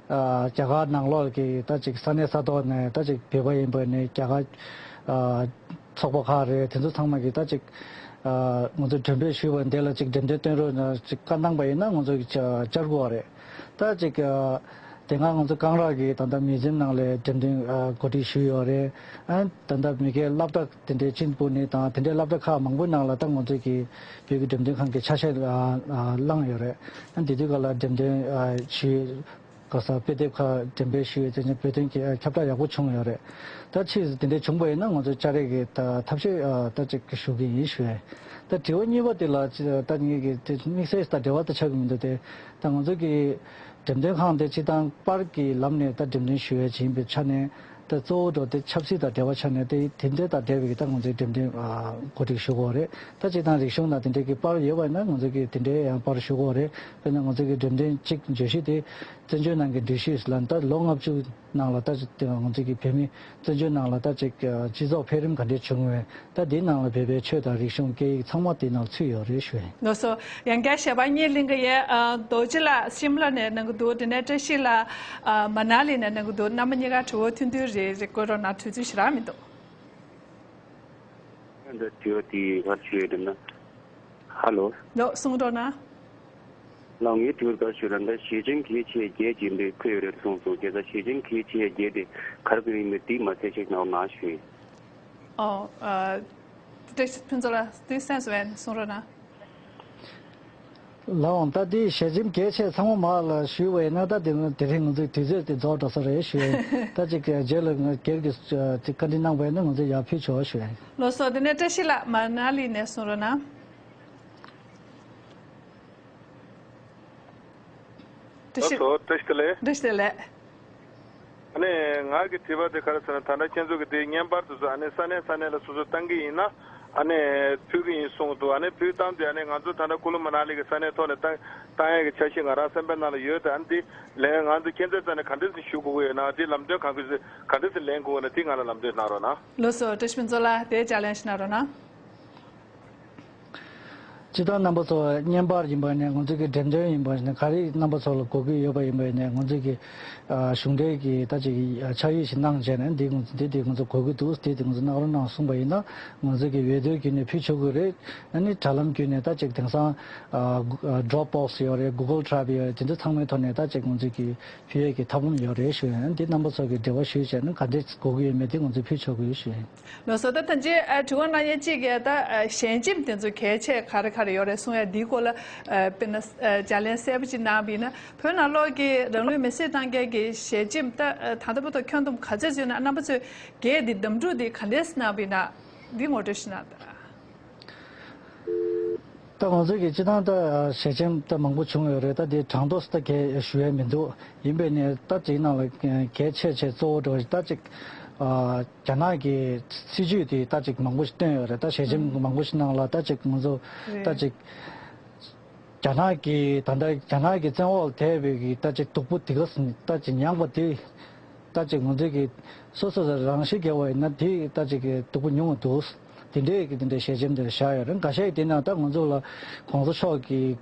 ཨ། རྒྱ་གར་ནང་ལོགས་ཀྱི་ད་ཅིག་ས་གནས་ས་ཐོག་ནས་ད་ཅིག་བོད་པ་ཡིན་པ་ནས་རྒྱ་གར་ཨ། ཚོགས་པ་ཁག་རེད། དེ་ཚོ་ཚང་མ་གི་ད་ཅིག་ཨ། ང་ཚོ་མགྲོན་འབོད་ཞུས་པ་འདི་ལ་ཅིག་འགྲེམས་སྟོན་སྟོན་རོགས་གནང་ཅིག་བཀའ་གནང་པ་ཡིན་ན་ང་ཚོ་གི་བཅར་དགོས་པ་རེད། ད་ཅིག་ཨ། དེ་སྔ་ང་ཚོ་སྒང་ར་གི་ད་ལྟ་མིའུ་ཛི་ཡམ་ནང་ལ་འགྲེམས་སྟོན་ཨ། གོ་སྒྲིག་ཞུས་ཡོད་རེད། ཨ། ད་ལྟ་མི་སྒེར་སློབ་གྲྭ་དེ་འདྲའི་ཅིན་པུར་ནས་དང་དེ་འདྲའི་སློབ་གྲྭ་ཁག་མང་པོའི་ནང་ལ་ད་ང་ཚོ་གི་བོད་ཀྱི་འགྲེམས་སྟོན་ཁང་གི་ཆ་ཤས་ཨ། ཨ། བླངས་ཡོད་རེད། ཨ། དེ་དུས་སྒང་ལ་འགྲེམས་སྟོན་ཨ། ཞུས་ག་ས་དཔེ་དེབ་ཁག་འགྲེམས་སྤེལ་ཞུས་ཡོད་དེ་ནས་བོད་དོན་གྱི་ཨ། ཁྱབ་བསྒྲགས་ཡག་པོ་བྱུང་ཡོད་རེད། ད་ཕྱིས་སུ་དེ་འདྲའི་བྱུང་པ་ཡིན་ན་ང་ཚོ་བཅར་ཡས་ཀྱི་ད་ཐབས་ཤེས་ཨ། ད་ཅིག་ཞུ་གི་ཡིན་ཞུ་ཡས། ད་དྲི་བ་གཉིས་པ་དེ་ལ་ད་ངེད་ཀྱི་དེ་དམིགས་བསལ་ད་འབྲེལ་བ་ད་ཆགས་ཀྱི་མི་འདུག་སྟེ། ད་ང་ཚོ་གི་འགྲེམས་སྟོན་ཁང་དེ་སྤྱིར་བཏང་པར་གྱི་ལམ་ནས་ད་འགྲེམས་སྟོན་ཞུ་ཡས་ཅིག་ཡིན་པའི་ཆ་ནས། ད་གཙོ་བོ་འགྲོ་དེ་ཆབ་སྲིད་དང་འབྲེལ་བ་ཆགས་ནས་དེ་དེ་འདྲ་དང་འབྲེལ་བའི་ད་ང་ཚོའི་འགྲེམས་སྟོན་ཨ། གོ་སྒྲིག་ཞུ་དགོས་རེད། ད་སྤྱིར་བཏང་རིག་གཞུང་དང་དེ་འདྲའི་གི་པར་ཡོད་པ་ཡིན་ན་ང་ཚོ་གི་དེ་འདྲའི་ཡང་པར་ཞུ་དགོས་རེད། དཔེར་ན་ང་ཚོ་གི་འགྲེམས་སྟོན་གཅིག་བརྗོད་གཞི་དེ་བཙན་བྱོལ་ནང་གི་འགྲུལ་བཞུད་ལ་ད་ལོ་ལྔ་བཅུ་ནང་ལ་ད་ང་ཚོ་གི་བོད་མི་བཙན་བྱོལ་ནང་ལ་ད་ཅིག་སྤྱི་ཚོགས་འཕེལ་རིམ་ག་འདྲས་བྱུང་བས། ད་འདིའི་ནང་ལ་བོད་པའི་ཆོས་དང་རིག་གཞུང་སྐད་ཡིག་ཚང་མ་དེའི་ནང་ཚུད་ཡོད་རེད་ཞུ་ཡིན། ལགས་སོ། ཡང་བསྐྱར་ཞལ་པར་གཉིས་ལེན་གྱི་ཡོད། ཨ། རྡོ་རྗེ་ལགས་ཤིམ་ལ་ནས་གནང་གི་འདུག་དེ་ནས་བཀྲ་ཤིས་ལགས་ཨ། མ་ན་ལི་ནས་གནང་གི་འདུག་རྣམ་པ་གཉིས་ཀ་དྲི་བ་ཐུང་ཐུང་རེ་རེ་བཀོད་རོགས་གནང་། དུས་ཚོད་ཞེ་དྲག་མི་འདུག་འདི་དྲི་བ་དེ་ག་རེ་ཞུ་ཡས་རེད་ན། ཧ་ལོ། ལགས། གསུང་རོགས་གནང་། ལགས། ངའི་དྲི་བ་ག་རེ་ཞུ་ན། ད་ཞལ་ཆེམས་གལ་ཆེ་བརྒྱད་ཅིག་འདི་ཕུལ་ཡོད་རེད་གསུངས་སོང་། བྱས་ཙང་ཞལ་ཆེམས་གལ་ཆེ་བརྒྱད་དེ་ག་རེ་ག་རེ་ཡིན་མིན་དེ་མ་གསལ་བཤད་གནང་རོགས་གནང་ཞུ་ཡིན། ཨོ། ཨ། བཀྲ་ཤིས་ཕུན་ཚོགས་ལགས། དེ་གསན་སོང་ངས། གསུང་རོགས་གནང་། ལགས་འོང་། ད་དེ་ཞལ་ཆེམས་གལ་ཆེ་ཚང་མ་མར་ལ་ཞུས་པ་ཡིན་ན་ད་དེ་དེ་རིང་ང་ཚོའི་དུས་ཚོད་དེ་རྫོགས་འགྲོ་ས་རེད་ཞུ་ཡིན། ད་ཅིག་རྗེས་ལ་སྒེར་གྱི་བཀའ་འདྲི་གནང་པ་ཡིན་ན་ང་ཚོས་ཡར་ཕུལ་ཆོག་ཞུ་ཡིན། ལགས་སོ། དེ་ནས་བཀྲ་ཤིས་ལགས་མ་ན་ལི་ནས་གསུང་རོགས་གནང་། བཀྲ་ཤིས། ལགས་སོ། བཀྲ་ཤིས་བདེ་ལེགས། བཀྲ་ཤིས་བདེ་ལེགས། ཨ་ནི་ང་གི་དྲི་བ་དེ་ག་རེ་ཟེར་ན། ད་ལྟ་ཁྱེད་ཚོ་གི་དེ་བརྙན་པར་དེ་ཚོ་ཨ་ནི་ས་གནས་ས་གནས་ལ་སོ་སོས་བཏང་གི་ཡིན་ན་ཨ་ནི་ཕུལ་གི་ཡིན་གསུངས་འདུག་ཨ་ནི་ཕུལ་བཏང་དུས་ཨ་ནི་ང་ཚོ་ད་ལྟ་ཀུ་ལུ་མ་ན་ལི་གི་ས་གནས་ཐོག་ནས་བཏང་བཏང་ཡས་ཀྱི་འཆར་གཞི་ང་རང་སེམས་པའི་ནང་ལ་ཡོད། དེ་ཨ་ནི་དེ་ལན་ང་ཚོ་ཁྱེད་ཚོའི་རྩ་ནས་ག་འདྲས་སེ་ཞུ་དགོས་ཀྱི་ཡོད་ན། དེ་ལམ་སྟོན་གང་གི་ག་འདྲས་སེ་ལེན་དགོས་ན་དེ་ང་ལ་ལམ་སྟོན་གནང་རོགས་གནང་། ལགས་སོ། བཀྲ་ཤིས་ཕུན་ཚོགས་ལགས། དེ་ལྗགས་ལན་ཞིག་གནང་རོགས་གནང་། སྤྱིར་བཏང་རྣམ་པ་ཚོ་བརྙན་པར་ཡིན་པ་ནས་ང་ཚོ་གི་འགྲེམས་སྟོན་ཡིན་པ་ནས་ག་རེ་རྣམ་པ་ཚོ་ལ་དགོས་ཀྱི་ཡོད་པ་ཡིན་པ་ནས་ང་ཚོ་གི་ཨ་གཞུང་འབྲེལ་གྱི་ད་ཅིག་ཨ་ཕྱག་ཡིག་ཞིག་གནང་བྱས་ནས་འདི་ང་ཚོ་འདི་འདི་ང་ཚོ་དགོས་ཀྱི་འདུག་འདི་འདི་ང་ཚོ་གནང་རོགས་གནང་གསུངས་པ་ཡིན་ན་ང་ཚོ་གི་འོས་བསྡུ་བརྒྱུད་ནས་ཕུལ་ཆོག་གི་རེད། ཨ་ནི་དྲ་ལམ་བརྒྱུད་ནས་ད་ཅིག་དེང་སང་ཨ་Dropbox་ཡོད་རེད། Google Drive་ཡོད་རེད། དེ་ཚོ་ཚང་མའི་ཐོག་ནས་ད་ཅིག་ང་ཚོ་གི་ཕུལ་ཡས་ཀྱི་ཐབས་ལམ་ཡོད་རེད་ཞུ་ཡ་ཡིན། འདི་རྣམ་པ་ཚོ་གི་འབྲེལ་བ་ཞུས་བྱས་ན་ག་འདྲས་དགོས་ཀྱི་ཡོད་མེད་དེ་ང་ཚོས་ཕུལ་ཆོག་གི་ཡོད་ཞུ་ཡ་ཡིན། ལགས་སོ། ད་ཐེངས་གཅིག་ཨ་དྲི་བ་གནང་ཡས་གཅིག་གིས་ད་ཨ་ཞལ་ཆེམས་དེ་ཚོ་གལ་ཆེ་ག་རེ་ག་རེ་ཡོད་རེད་གསུང་ཡ་འདིའི་སྐོར་ལ་ཨ་དཔེར་ན་ཨ་ལྗགས་ལན་གསལ་པོ་ཅིག་གནང་བ་ཡིན་ན། བོད་ནང་ལོགས་ཀྱི་རང་ལུས་མེར་སྲེག་བཏང་མཁན་གྱི་ཞལ་ཆེམས་ད་ཨ་ད་ལྟ་བར་དུ་ཁྱོན་བསྡོམས་ག་ཚོད་ཡོད་ན། རྣམ་པ་ཚོས་སྒེར་འདི་འདེམས་སྒྲུག་འདི་ག་འདྲས་གནང་བ་ཡིན་ན་འདི་ངོ་སྤྲོད་ཞིག་གནང་དང་། ད་ང་ཚོ་གི་སྤྱིར་བཏང་ད་ཞལ་ཆེམས་ད་མང་པོ་བྱུང་ཡོད་རེད། ད་དེ་གྲངས་ཐོ་ད་གས་ཞུ་ཡས་མི་འདུག་ཡིན་པས་ནས་ད་དེའི་ནང་ལ་གལ་ཆེ་ཆེ་གཙོ་བོ་འགྲོ་ད་ཅིག་ཨ་རྒྱ་ནག་གི་སྲིད་ཇུས་དེ་ད་ཅིག་མང་པོ་ཞིག་བཏོན་ཡོད་རེད། ད་ཞལ་ཆེམས་མང་པོ་ཞིག་ནང་ལ་ད་ཅིག་ང་ཚོ་ད་ཅིག་རྒྱ་ནག་གི་ད་ལྟ་རྒྱ་ནག་གི་བཙན་འོག་ལ་ཐེབས་པའི་གི་ད་ཅིག་སྡུག་པོ་དེ་ག་ད་ཅིག་མྱངས་པ་དེ་ད་ཅིག་ང་ཚོ་གི་སོ་སོ་རང་ཤི་རྒྱག་པ་ཡིན་ན་དེ་ད་ཅིག་གི་སྡུག་པོ་མྱོང་བ་འདུག་དེ་འདྲའི་གི་དེ་འདྲའི་ཞལ་ཆེམས་དེ་བཞག་ཡོད་རེད། འགའ་ཤས་དེ་ན་ད་ང་ཚོ་ལ་གོང་ས་མཆོག་གི་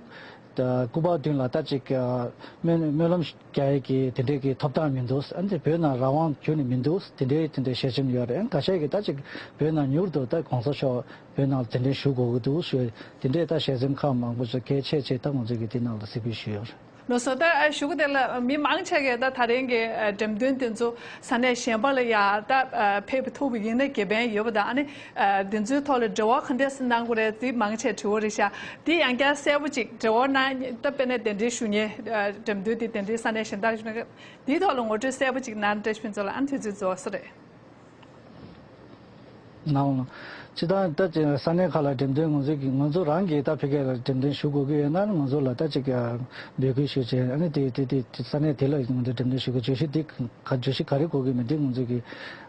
ད་སྐུ་པར་མདུན་ལ་ད་ཅིག་ཨ་སྨོན་སྨོན་ལམ་རྒྱག་ཡས་ཀྱི་དེ་འདྲའི་གི་ཐོབ་ཐང་མི་འདུག་ཨ་ནི་བོད་ནང་རང་དབང་ཁྱོན་ནས་མི་འདུག་དེ་འདྲའི་དེ་འདྲའི་ཞལ་ཆེམས་ཡོད་རེད། ཨ་ནི་ཁ་ཤས་ཀྱིས་ད་ཅིག་བོད་ནང་མྱུར་དུ་ད་གོང་ས་མཆོག་བོད་ནང་ལ་གདན་འདྲེན་ཞུ་དགོས་ཀྱི་འདུག་ཞུ་དེ་འདྲའི་ད་ཞལ་ཆེམས་ཁག་མང་པོ་ཞིག་གལ་ཆེ་ཆེ་ད་ང་ཚོས་ཀྱི་དེ་ནང་ལ་གཟིགས་འབུལ་ཞུས་ཡོད་རེད། ལགས་སོ། ད་ཨ་གཞུག་གུ་དེ་ལ་མི་མང་ཆེ་གས་ད་ད་རིང་གི་ཨ་འགྲེམས་སྟོན་དེ་ཚོ་ས་གནས་གཞན་པ་ལ་ཡང་ད་ཨ་ཕེབས་ཐུབ་པ་ཡིན་ན་དགེ་ཕན་ཡོད་པ་དང་། ཨ་ནི་ཨ་དེ་ཚོའི་ཐོག་ལ་འབྲེལ་བ་ག་འདྲས་སེ་གནང་དགོས་རེད། དེ་མང་ཆེ་དྲི་བ་རེད་ཤག་དེ་ཡང་བསྐྱར་གསལ་པོ་ཅིག་འབྲེལ་བ་གནང་། ད་དཔེར་ན་གདན་འདྲེན་ཞུ་མཁན་ཨ་འགྲེམས་སྟོན་དེ་གདན་འདྲེན་ས་གནས་གཞན་དག་ཞུ་ན་དེའི་ཐོག་ལ་ངོ་སྤྲོད་གསལ་པོ་ཅིག་གནང་། བཀྲ་ཤིས་ཕུན་ཚོགས་ལགས། ཨ་ནི་དུས་ཚོད་རྫོགས་ས་རེད། ནའང་ལགས། སྤྱིར་བཏང་ད་ཅིག་ས་གནས་ཁག་ལ་འགྲེམས་སྟོན་ང་ཚོ་གི་ང་ཚོ་རང་གིས་ད་ཕ་གི་ལ་འགྲེམས་སྟོན་ཞུ་དགོས་ཀྱི་ཡོད་ན་ང་ཚོ་ལ་ད་ཅིག་འབོད་སྐུལ་ཞུ་བྱས། ཨ་ནི་དེ་དེ་དེ་ས་གནས་དེ་ལ་ང་ཚོ་འགྲེམས་སྟོན་ཞུ་དགོས། བརྗོད་གཞི་འདི་ག་བརྗོད་གཞི་ག་རེ་དགོས་ཀྱི་མིན་འདི་ང་ཚོ་གི་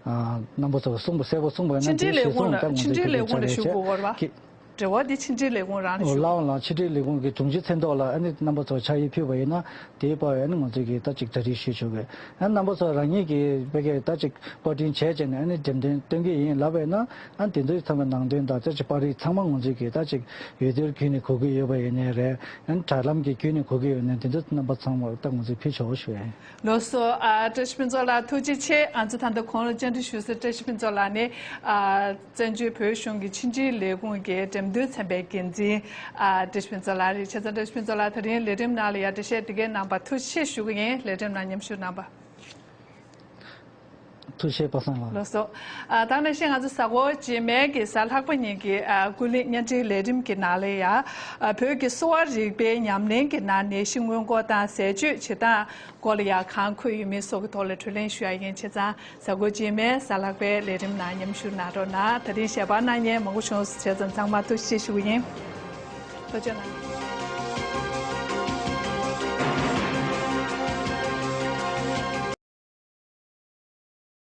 རྣམ་པ་ཚོ་གསུངས་པ་གསལ་པོ་གསུངས་པ་ཡིན་ན་ཕྱི་འབྲེལ་ལས་ཁུངས་ལ་ཕྱི་འབྲེལ་ལས་ཁུངས་ལ་ཞུ་དགོས་པ་རེད་པ། འབྲེལ་བ་འདི་ཕྱི་འབྲེལ་ལས་ཁུངས་རང་ལ་ཞུ། ལགས་འོང་ལགས། ཕྱི་འབྲེལ་ལས་ཁུངས་ཀྱི་དྲུང་ཆེ་མཚན་ཐོག་ལ་ཨ་ནི་རྣམ་པ་ཚོ་ཕྱག་ཡིག་ཕུལ་བ་ཡིན་ན་དེའི་བར་ཨ་ནི་ང་ཚོས་ཀྱི་ད་ཅིག་གྲ་སྒྲིག་ཞུས་ཆོག་གི། ཨ་རྣམ་པ་ཚོ་རང་ཉིད་ཀྱིས་ཕ་གིར་ད་ཅིག་པར་སྐྲུན་བྱས་བྱས་ནས་ཨ་ནི་འགྲེམས་སྟོན་སྟོན་གྱི་ཡིན་ལབ་པ་ཡིན་ན། ཨ་དེ་ཚོའི་ཚང་མའི་ནང་དོན་དང་ད་ཅིག་པར་རིས་ཚང་མ་ང་ཚོས་ཀྱི་ད་ཅིག་འོས་བསྡུའི་བརྒྱུད་ནས་དགོས་ཀྱི་ཡོད་པ་ཡིན་ནའི་རེད། ཨ་ནི་དྲ་ལམ་གྱི་བརྒྱུད་ནས་དགོས་ཀྱི་ཡོད་ནའི་དེ་ཚོ་རྣམ་པ་ཚང་མར་ད་ང་ཚོས་ཕུལ་ཆོག་ཞུ་ཡ་ཡིན། ལགས་སོ། ཨ་བཀྲ་ཤིས་ཕུན་ཚོགས་ལགས་ཐུགས་རྗེ་ཆེ། ང་ཚོ་ད་ལྟ་གོང་ལ་བཅར་འདྲི་ཞུས་སའི་བཀྲ་ཤིས་ཕུན་ཚོགས་ལགས་ནི་ཨ་བཙན་བྱོལ་བོད་གཞུང་གི་ཕྱི་འབྲེལ་ལས་ཁུངས་ཀྱི་འགྲེམས་སྟོན་ཚན་པའི་འགན་འཛིན་ཨ་བཀྲ་ཤིས་ཕུན་ཚོགས་ལགས་རེད། བྱས་ཙང་བཀྲ་ཤིས་ཕུན་ཚོགས་ལགས་ད་རིང་ལས་རིམ་ནང་ལ་ཡང་འགྲེལ་བཤད་འདི་གའི་གནང་བར་ཐུགས་རྗེ་ཆེ་ཞུ་གི་ཡིན། ལས་རིམ་ནང་མཉམ་ཞུགས་གནང་བར། ཐུགས་རྗེ་ཆེ་པ་སངས་ལགས། ལགས་སོ། ཨ་ད་ནང་བཞིན་ང་ཚོ་གཟའ་འཁོར་རྗེས་མའི་གི་གཟའ་ལྷག་པ་ཉིན་གྱི་ཨ་ཀུན་གླེང་བརྙན་འཕྲིན་ལས་རིམ་གྱི་ནང་ལ་ཡང་ཨ་བོད་ཀྱི་གསོ་བ་རིག་པའི་ཉམས་ལེན་གྱི་ནང་ནད་གཞི་སྔོན་འགོག་དང་ཟས་སྤྱོད་བྱེད་སྟངས་སྐོར་ལ་ཡང་གང་འཁོད་ཡོད་མེད་སོགས་ཀྱི་ཐོག་ལ་གྲོས་གླེང་ཞུ་ཡ་ཡིན། བྱས་ཙང་གཟའ་འཁོར་རྗེས་མའི་གཟའ་ལྷག་པའི་ལས་རིམ་ནང་མཉམ་ཞུགས་གནང་རོགས་གནང་། ད་རིང་ཞལ་པར་གནང་མཁན་མང་པོ་བྱུང་སོང་། བྱས་ཙང་ཚང་མར་ཐུགས་རྗེ་ཆེ་ཞུ་གི་ཡིན། ཐུགས་རྗེ་གནང་།